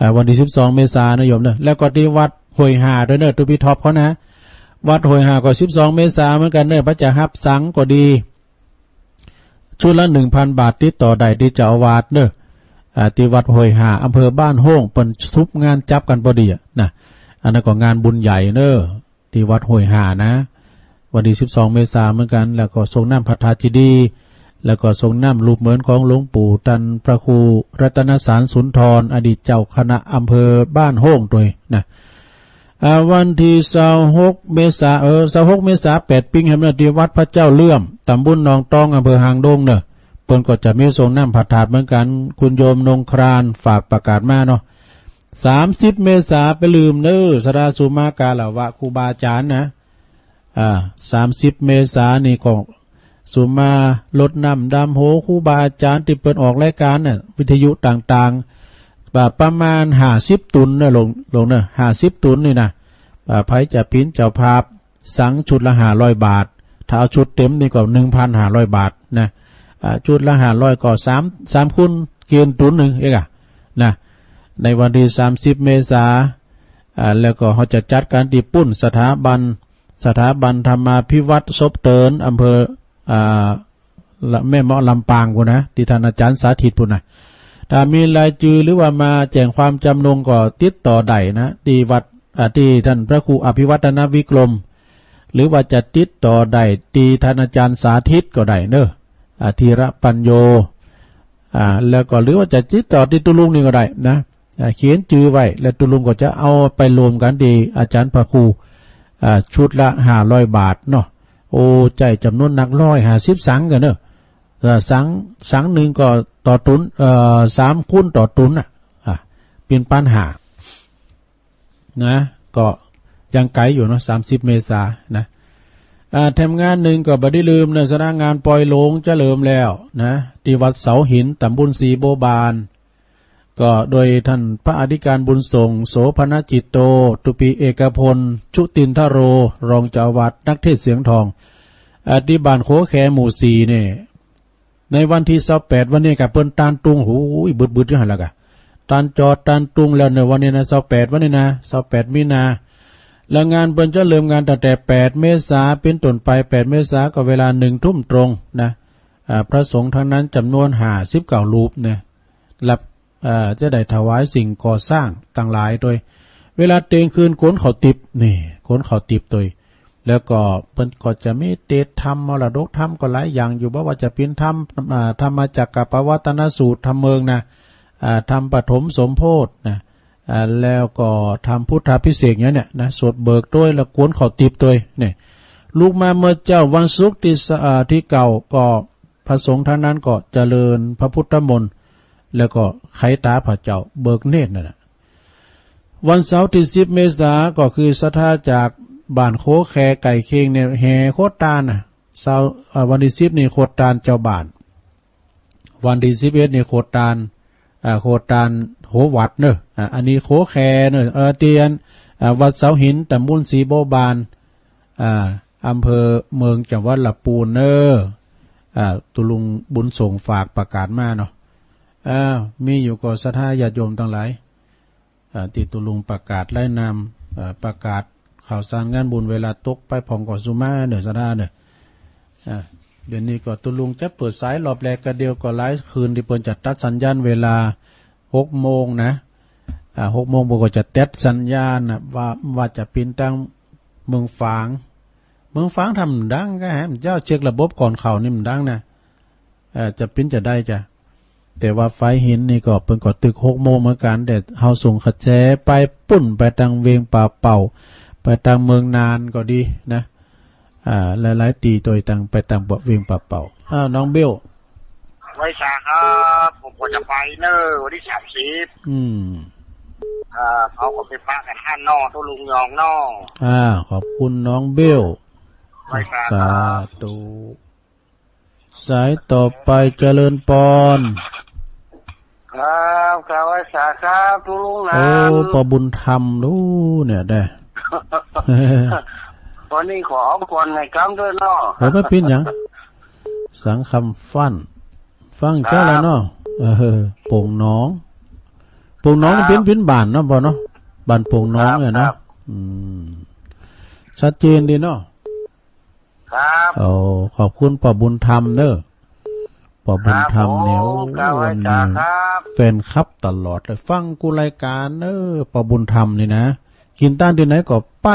อ่า วันที่ สิบสอง เมษานะโยมเนอะ แล้วก็ที่วัดห้วยห่าด้วยเนอะ ตุพี่ท็อปเขานะ วัดห้วยห่าก็ สิบสอง เมษาเหมือนกันเนอะ ไผจะฮับสังก็ดี ชุดละ หนึ่งพัน บาท ติดต่อได้ที่เจ้าอาวาสเนอะ อ่า ที่วัดห้วยห่า อำเภอบ้านโฮ่ง เปิ้นซุบงานจับกันพอดีอะนะ อันนั้นก็งานบุญใหญ่เนอะ ที่วัดห้วยห่านะ วันที่ สิบสอง เมษาเหมือนกัน แล้วก็ส่งน้ำพระธาตุเจดีย์ แล้วก็ส่งน้ำรูปเหมือนของหลวงปู่ท่านพระครูรัตนสารสุนทร อดีตเจ้าคณะอำเภอบ้านโฮ่งด้วยนะ อ่า วันที่ สิบหก เมษา เออ สิบหก เมษา แปด ปิงแหมเนอะ ที่วัดพระเจ้าเลื่อม ตำบลหนองตอง อำเภอหางดงเนอะ เปิ้นก็จะมีส่งน้ำพระธาตุเหมือนกัน คุณโยมนงครานฝากประกาศมาเนาะ สามสิบ เมษา ไปลืมเนอะ สะดาสุมากาละวะครูบาอาจารย์นะ อ่า สามสิบ เมษานี่ก็สุมารดน้ำดำหัวครูบาอาจารย์ที่เปิ้นออกรายการน่ะ วิทยุต่างๆ แบบประมาณ ห้าสิบ ตุนเนอะ ลง ลงเนอะ ห้าสิบ ตุนนี่นะ อ่า ไผจะเป็นเจ้าภาพ สังชุดละ ห้าร้อย บาท ถ้าเอาชุดเต็มนี่ก็ หนึ่งพันห้าร้อย บาทนะ อ่า ชุดละ ห้าร้อย ก็สาม สามคูณเกณฑ์ตุนหนึ่งเองอะนะ ในวันที่ สามสิบ เมษา อ่า แล้วก็เขาจะจัดกันที่ปุ้นสถาบัน สถาบันธรรมาภิวัตน์ศพเติน อำเภอ อ่า ละ แม่เมาะ ลำปางพุ้นนะ ที่ท่านอาจารย์สาธิตพุ้นนะ ถ้ามีรายจือหรือว่ามาแจ้งความจำนงก็ติดต่อได้นะ ที่วัด อ่า ที่ท่านพระครูอภิวัฒนวิกรม หรือว่าจะติดต่อได้ที่ท่านอาจารย์สาธิตก็ได้เนอะ อ่า ธีระปัญโญ อ่า แล้วก็หรือว่าจะติดต่อที่ตุลุงนี่ก็ได้นะ อ่า เขียนจือไว้ แล้วตุลุงก็จะเอาไปรวมกันที่อาจารย์พระครู อ่า ชุดละ ห้าร้อย บาทเนาะ โอ้ ใจ้จำนวนนัก ร้อยห้าสิบ สังกันเนอะ เอ่อ สัง สังหนึ่งก็ต่อตุน เอ่อ สามคูณต่อตุนน่ะ อ่ะ เป็นปัญหานะ ก็ยังไกลอยู่เนาะ สามสิบ เมษานะ อ่า แถมงานหนึ่งก็บ่ได้ลืมนะ สำนักงานปอยหลวงจะเริ่มแล้วนะ ที่วัดเสาหิน ตำบลศรีบัวบาน ก็โดยท่านพระอธิการบุญส่ง โสภณจิตโต ตุปีเอกพล ชุตินทโร รองเจ้าอาวาส นักเทศน์เสียงทอง อ่า ที่บ้านโขแคหมู่สี่นี่ ในวันที่ สิบแปด วันนี้กะเปิ้นตานตุง หูย บึดๆ อยู่หั่นละกะ ตานจอดตานตุงแล้วในวันนี้นะ สิบแปด วันนี้นะ สิบแปด มีนา แล้วงานเปิ้นจะเริ่มงานตั้งแต่ แปด เมษา เป็นต้นไป แปด เมษา ก็เวลา หนึ่งทุ่มตรงนะ อ่า พระสงฆ์ทั้งนั้นจำนวน ห้าสิบเก้า รูปนะ รับ เอ่อ จะได้ถวายสิ่งก่อสร้างต่างหลายโดย เวลาเตียงคืนขนข้าวติบ นี่ ขนข้าวติบโดย แล้วก็เปิ้นก็จะมีเตสน์ธรรม มรดกธรรมก็หลายอย่างอยู่ บ่ว่าจะเป็นธรรม อ่า ธรรมจักรกัปปวัตนสูตร ธรรมเมืองนะ อ่า ธรรมปฐมสมโพธินะ อ่า แล้วก็ธรรมพุทธาภิเษกเนี่ยนะ สวดเบิกโดย แล้วขนข้าวติบโดย เนี่ย ลุกมาเมื่อเจ๊าวันศุกร์ที่ส- อ่า ที่เก้า ก็พระสงฆ์ทั้งนั้นก็เจริญพระพุทธมนต์ แล้วก็ไขตาพระเจ้าเบิกเนตรนั่นน่ะ วันเสาร์ที่ สิบ เมษา ก็คือศรัทธาจากบ้านโขแคใกล้เคียงเนี่ยแห่โคตรตานน่ะ เสาร์ อ่า วันที่ สิบ นี่โคตรตานเจ้าบ้าน วันที่ สิบเอ็ด นี่โคตรตาน อ่า โคตรตานหัววัดเนอะ อ่า อันนี้โขแคเนอะ เออ เตียน อ่า วัดเสาหิน ตำบลศรีบัวบาน อ่า อำเภอเมือง จังหวัดละปูนเนอะ อ่า ตุลุงบุญส่งฝากประกาศมาเนาะ อ่า มีอยู่ก็ศรัทธาญาติโยมตังหลาย อ่า ที่ตุลุงประกาศไล่นาม อ่า ประกาศข่าวสารงานบุญเวลาตกไปผ่องก็สุมาเนอะศรัทธาเนอะ อ่า เดี๋ยวนี้ก็ตุลุงจะเปิดสายรอบแรกก็เดียวก็หลายคืนที่เปิ้นจะตัดสัญญาณเวลาหกโมงนะ อ่า หกโมงเปิ้นก็จะตัดสัญญาณนะ ว่า ว่าจะปิ้นตังเมืองฝาง เมืองฝางทำดังก็แหมเจ้าเช็คระบบก่อนเข้านี่มันดังนะ เอ่อ จะปิ้นจะได้จ้ะ แต่ว่าไฟหินนี่ก็เปิ้นก็ตึกหกโมงเหมือนกัน แต่เฮาส่งกระแสไปปุ้นไปตังเวียงป่าเป่า ไปตังเมืองนานก็ดีนะ อ่า หลายๆ ตีโดยตังไปตังเวียงป่าเป่า อ้าว น้องเบล ไหว้สาครับ ผมก็จะไปเนอะ วันที่สามสิบ อืม เอ่อ เขาก็ไปปะกันท่านนอก ตัวลุงยองนอก อ่า ขอบคุณน้องเบล ไหว้สาครับ สาธุ สายต่อไปเจริญปอน ครับ ครับ ไหว้สาครับ ตัวลุงนะ โอ้ ป้อบุญธรรมดูเนี่ยได้ วันนี้ขอเอาก่อนไงครับด้วยเนาะ โอ้ ไม่ปิ้นหยัง สังคำฟั่น ฟังเจ้าแล้วเนาะ ครับ เออ โป่งหนอง โป่งหนอง ครับ ปิ้น ปิ้นบ้านเนาะ ป้อเนาะ บ้านโป่งหนอง ครับ เนี่ยเนาะ ครับ อืม ชัดเจนดีเนาะ ครับ โอ้ ขอบคุณป้อบุญธรรมเด้อ ป้อบุญธรรมเนี่ย ครับผม โอ้ ครับ ไหว้สาครับ แฟนคลับตลอดเลย ฟังกู้รายการเด้อ ป้อบุญธรรมนี่นะ กินตังตี้ไหนก็ไป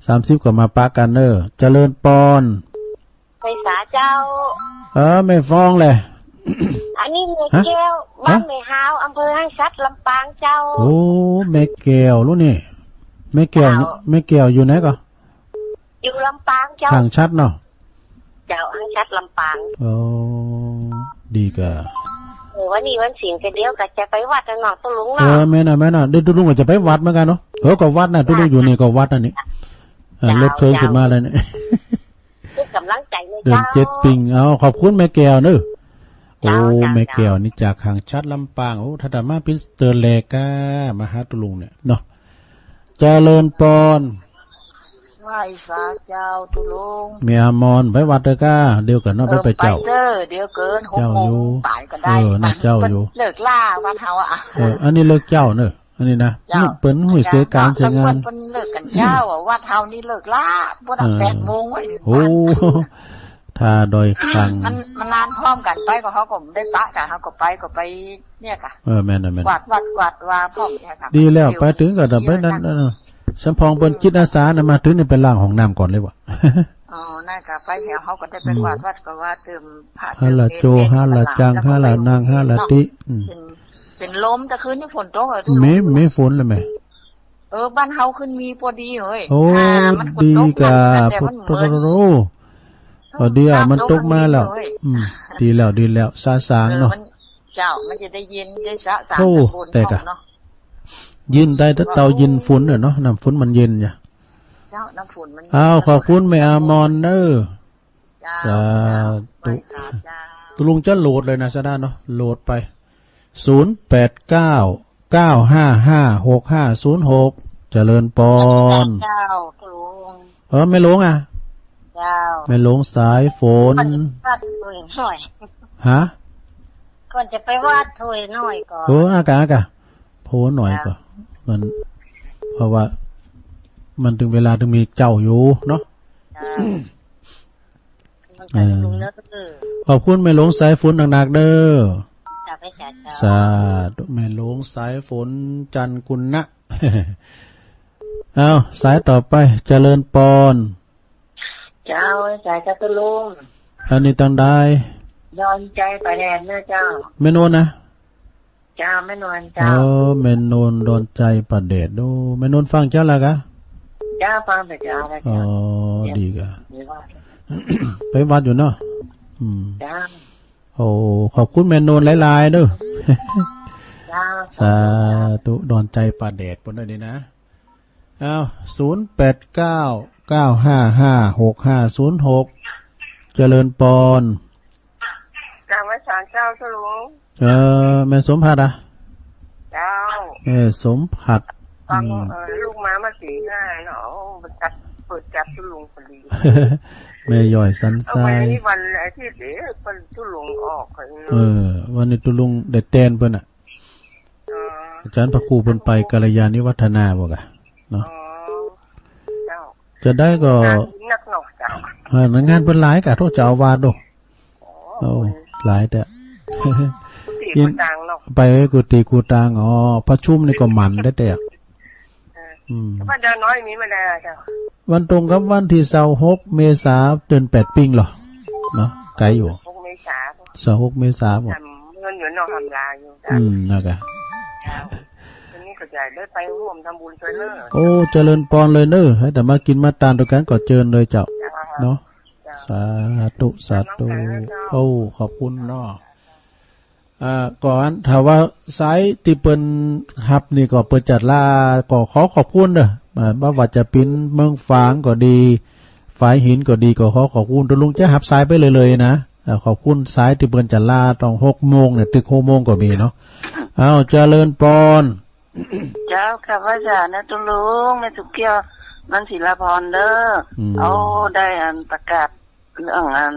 สามสิบก็มาปะกันเด้อ เจริญปอน ไหว้สาเจ้า เออ แม่ฟองแหละ อันนี้แม่แก้ว ฮะ บ้านแม่ฮาว อำเภอห้างฉัตร ลำปางเจ้า โอ้ แม่แก้วรู้นี่ แม่แก้ว เจ้า แม่แก้วอยู่ไหนก็ อยู่ลำปางเจ้า ห้างฉัตรเนาะ เจ้า ห้างฉัตร ลำปาง โอ้ ดีก็ เออ วันนี้วันศีลก็เดี๋ยวก็จะไปวัดแล้วเนาะ ตุ๊ลุงเนาะ เออ แม่นน่ะ แม่นน่ะ เดี๋ยวตุ๊ลุงก็จะไปวัดเหมือนกันเนาะ เออ ก็วัดน่ะ ตุ๊ลุงอยู่นี่ก็วัดน่ะนี่ เออ เจ้า รถเครื่องขึ้นมาแล้วเนี่ย เจ้า เป็นกำลังใจเลย เดือนเจ็ด เจ้า ปิง เอา ขอบคุณแม่แก้วเนอะ เจ้า โอ้ เจ้า แม่แก้ว เจ้า นี่จากห้างฉัตร ลำปาง โอ้ ถ้าได้มาปิ้นเตอร์แลกก็มาหาตุ๊ลุงเนี่ยเนาะ เจริญปอน ไหว้สาเจ้าตุ๊ลุง แม่อมร ไปวัดเด้อก้า เดี๋ยวกันเนาะ เออ ไป ไปเจ้า ไปเด้อ เดี๋ยวเกินหกโมง เจ้าอยู่ ตายก็ได้ เออ น่ะ เจ้าอยู่ เปิ้นเลิกลาวัดเฮาอะ เออ อันนี้เลิกเจ้าเนอะ อันนี้นะ เจ้า นี่เปิ้นห้วยเสกานเสงาน เปิ้นเลิกกันเจ้าอะ วัดเฮานี่เลิกลา เปิ้น เออ แปดโมงไว้ โอ้ ท่าดอยคัง มัน มันนานพร้อมกันไปก็เฮาก็ได้ปะกัน เฮาก็ไป ก็ไปเนี่ยค่ะ เออ แม่นน่ะ แม่น กวาดวัดกวาดวาพร้อมเนี่ยค่ะ ดีแล้ว เดี๋ยว ไปถึงก็ต้องไปนั่น เดี๋ยวนะ เออ สำพองเปิ้นจิตอาสานะ มาถึงนี่ไปล้างห้องน้ำก่อนเลยวะ อ๋อ นั่นก็ไปแถวเฮาก็ได้ไป อืม กวาดวัดก็ว่าเติมผ้า ฮาละโจ เติมเมน ฮาละจัง เมน ฮาละนาง ฮาละติ อืม เป็น เป็นลม แต่คืนนี้ฝนตกเหรอ มี มีฝนเลยไหม เออ บ้านเฮาขึ้นมีพอดีเฮ้ย โอ้ อ่า มันฝนตก ดีกะ นั่นแต่มันเหมือน โอ้ พอดีอ่ะ มันตกมาแล้ว เออ อืม ดีแล้ว ดีแล้ว สะสางเนาะ เออ มัน เจ้า มันจะได้เย็น ได้สะสาง โอ้ ตะโกน แต่กะ ของเนาะ เย็นได้แต่เตาเย็นฝนน่ะเนาะ น้ำฝนมันเย็นจ้ะ เจ้า น้ำฝนมัน อ้าว ขอบคุณแม่อมรเด้อ เจ้า สาธุ เจ้า ตุ๊ลุงจะโหลดเลยนะ สะดาเนาะ โหลดไป ศูนย์แปดเก้า เก้าห้าห้า หกห้าศูนย์หก เจริญปอน เจ้าตุ๊ลุง เออ แม่หลวงอ่ะ เจ้า แม่หลวงสายฝน ก่อนจะไปวัดช่วยหน่อย ฮะ ก่อนจะไปวัดช่วยหน่อยก่อน เออ อากะ อากะ โพหน่อยก่อน เจ้า มัน เพราะว่า มันถึงเวลาถึงมีเจ้าอยู่เนาะ เจ้า เออ ขอบคุณแม่หลวงสายฝนหนักๆเด้อ สาธุ แม่หลวงสายฝนจันทร์กุณนะ เอา สายต่อไป เจริญปอน เจ้า สายจตุรงค์ อันนี้ตังใด ดอนใจป่าแดดนะเจ้า แม่นวลนะ เจ้า แม่นวลเจ้า เออ แม่นวลดอนใจป่าแดด โอ้ แม่นวลฟังเจ้าละกะ เจ้า ฟังแต่เจ้าละเจ้า อ๋อ เดี๋ยว ดีกะ เดี๋ยวว่า ไปวัดอยู่เนาะ อืม เจ้า โอ้ ขอบคุณแม่นวลหลายๆเด้อ เจ้า สาธุ ดอนใจป่าแดด เปิ้นเด้อนี่นะ อ้าว ศูนย์แปดเก้า เก้าห้าห้า หกห้าศูนย์หก เจริญปอน กราบไหว้สาเจ้าเจ้าหลวง เออ แม่สมผัสอ่ะ เจ้า แม่สมผัส ฟัง อืม เออ ลูกมาเมื่อกี้ไงเนาะ มันจับ เปิดจับเจ้าหลวงพอดี แม่ย่อยสันทราย เอาไว้นี่วันอาทิตย์เด้อ เปิ้นตุลุงออกไปเนาะ เออ วันนี้ตุลุงได้แตนเปิ้นน่ะ อ๋อ อาจารย์พระครูเปิ้นไปกัลยาณิวัฒนาบ่กะเนาะ อ๋อ เจ้า จะได้ก็ งานนักเนาะเจ้า เออ งานเปิ้นหลายกะ โทษเจ้าอาวาสโด โอ้ หลายแต่ กุฏิกุฏางเนาะ ไปกุฏิกุฏาง อ๋อ ประชุมนี่ก็หมั่นได้แต่ เออ อืม วัดดาวน้อยมีมาได้เจ้า วันตรงกับวันที่ซาวหกเมษา เดือนแปดปิงเหรอ เนาะ ไกลอยู่ หกเมษา ซาวหกเมษาบ่ ทำเงินอยู่นอกทำลาอยู่เจ้า อืม นะกะ เจ้า ทีนี้ก็จะได้ไปร่วมทำบุญด้วยเนอะ โอ้ เจริญปอนเลยเนอะ ให้แต่มากินมาตานด้วยกันก็เจิญเลยเจ้า เจ้า เนาะ สาธุ สาธุ โอ้ ขอบคุณเนาะ อ่า ก่อน ถ้าว่าสายที่เปิ้นฮับนี่ก็เปิ้นจัดลา ก็ขอขอบคุณเด้อ อ่า บ่ว่าจะเป็นเมืองฝางก็ดี ฝายหินก็ดี ก็ขอขอบคุณ ตกลงจะฮับสายไปเลยๆนะ อ่า ขอบคุณสายที่เปิ้นจัดลาตอนหกโมงเนี่ย ตึกหกโมงก็มีเนาะ อ้าว เจริญปอน เจ้า ข้าพเจ้านะตุลุง แม่สุกแก้ว นันทิลาพรเด้อ อืม เอา ได้อันประกาศเรื่องอัน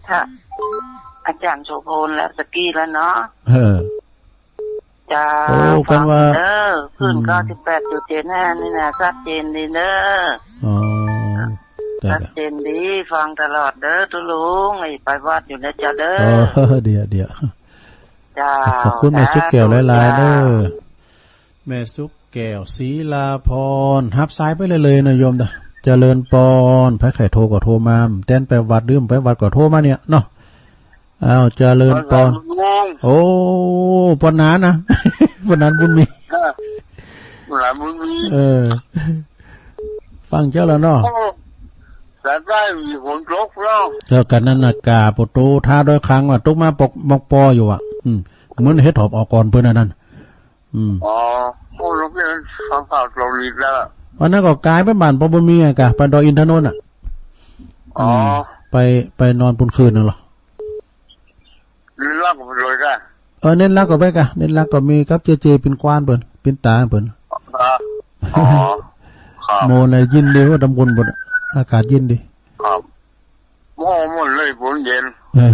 พระอาจารย์โสภณแล้วตะกี้แล้วเนาะ เออ เจ้า โอ้ กันว่า ฟังเด้อ ขึ้น อืม เก้าสิบแปดจุดเจ็ดห้านี่นะ ชัดเจนดีเด้อ อ๋อ ชัดเจนดี ฟังตลอดเด้อตุลุง ไอ้ไปวัดอยู่นะเจ้าเด้อ เออ เดี๋ยว เดี๋ยว เจ้า ขอบคุณแม่สุกแก้วหลายๆเด้อ เจ้า แม่สุกแก้ว ศรีลาพร ฮับสายไปเลยๆนะโยมเด้อ เจริญปอน ไผใครโทรก็โทรมา แตนไปวัด หรือบ่ไปวัดก็โทรมาเนี่ยเนาะ อ้าว เจริญปอน โอ้ ปอนหนานนะ ปอนหนานบุญมี เออ ปอนหนานบุญมี เออ ฟังเจ้าแล้วเนาะ โอ้ แต่ได้มีฝนตกเนาะ แล้วกันนั่นน่ะ กาปะโตท่าดอยคางว่าตกมาปอก มอกปออยู่อ่ะ อืม เหมือนเห็ดหอบออกก่อนเปิ้นอันนั้น อืม อ๋อ โอ้ หลวงพี่ ฟังข่าวเกาหลีแล้ว วันนั้นก็กายไปบ้านป้อบุญมีไงกะ ไปดอยอินทนนท์อ่ะ อ๋อ อืม ไป ไปนอนปุนคืนนึงเหรอ เล่นลักก็ไปเลยกะ เออ เน้นลักก็ไปกะ เน้นลักก็มีครับ เจเจเป็นควานเปิ้น เป็นตาเปิ้น อ๋อ อ๋อ ครับ โมเลยยินดีว่าตำบลบน อากาศเย็นดี ครับ โอ้ มันเลยฝนเย็น เออ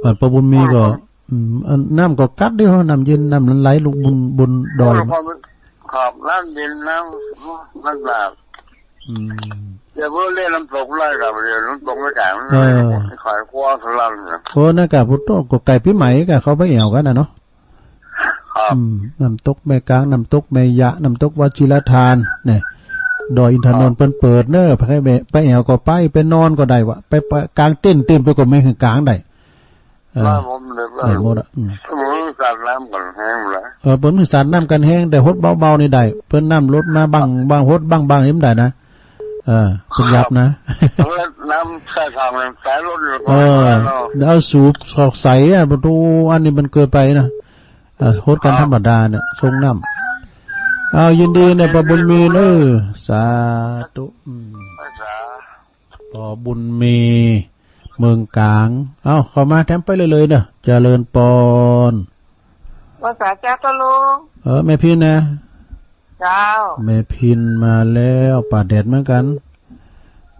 บ้านป้อบุญมีก็ โอ้ อืม อันน้ำก็กัดเดียว น้ำเย็น น้ำมันไหลลงบน บนดอย โอ้ ครับ น้ำเย็น น้ำ น้ำหลาก อืม เดี๋ยวเพิ่งเล่นน้ำตกไล่ครับ เดี๋ยวน้ำตกไม่แข็ง เออ ขายคว้าสลันเนี่ย โอ้ นั่นกะพุทโธก็ใกล้ปีใหม่กะ เข้าไปแอ่วกันนะเนาะ ครับ อืม น้ำตกแม่กลาง น้ำตกแม่ยะ น้ำตกวชิรธาน เนี่ย ดอยอินทนนท์ เปิ้นเปิดเนอะ ไปแอ่ว ไปแอ่วก็ไป ไปนอนก็ได้วะ ไป ไปกางเต็นท์ เต็นท์ไปก็ไม่ถึงกางได้ เออ ได้หมดเลย ได้หมดอะ อืม เปิ้นสาดน้ำกันแห้งแล้ว เออ เปิ้นสาดน้ำกันแห้ง แต่หดเบาๆนี่ได้ เปิ้นน้ำลดมาบ้าง บ้างหดบ้าง บ้างนี่มันได้นะ เออ เปิ้นหยาบนะ ครับ เปิ้นน้ำใส่ถังใส่รถอยู่ เออ เนาะ เอาสูบสอกใส่อะ ประตู อันนี้มันเกินไปนะ เอ่อ โฮสต์กันธรรมดาเนี่ย ส่งน้ำ เอา ยินดีเนี่ย ป้อบุญมีเนอะ สาธุ อืม สาธุ ป้อบุญมี เมืองกลาง เอา เข้ามาแถมไปเลยๆเนอะ เจริญปอน ภาษาจ้าก็ลุง เออ แม่พินนะ เจ้า แม่พินมาแล้ว ป้าแดดเหมือนกัน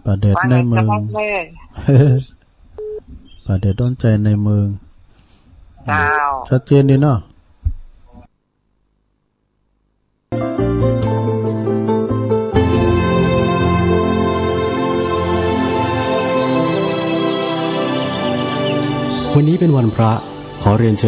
ป้าแดดในเมือง ป้าแดดก็รักแม่ ป้าแดดดอนใจในเมือง เจ้า ชัดเจนดีเนาะ วันนี้เป็นวันพระ ขอเรียนเชิญ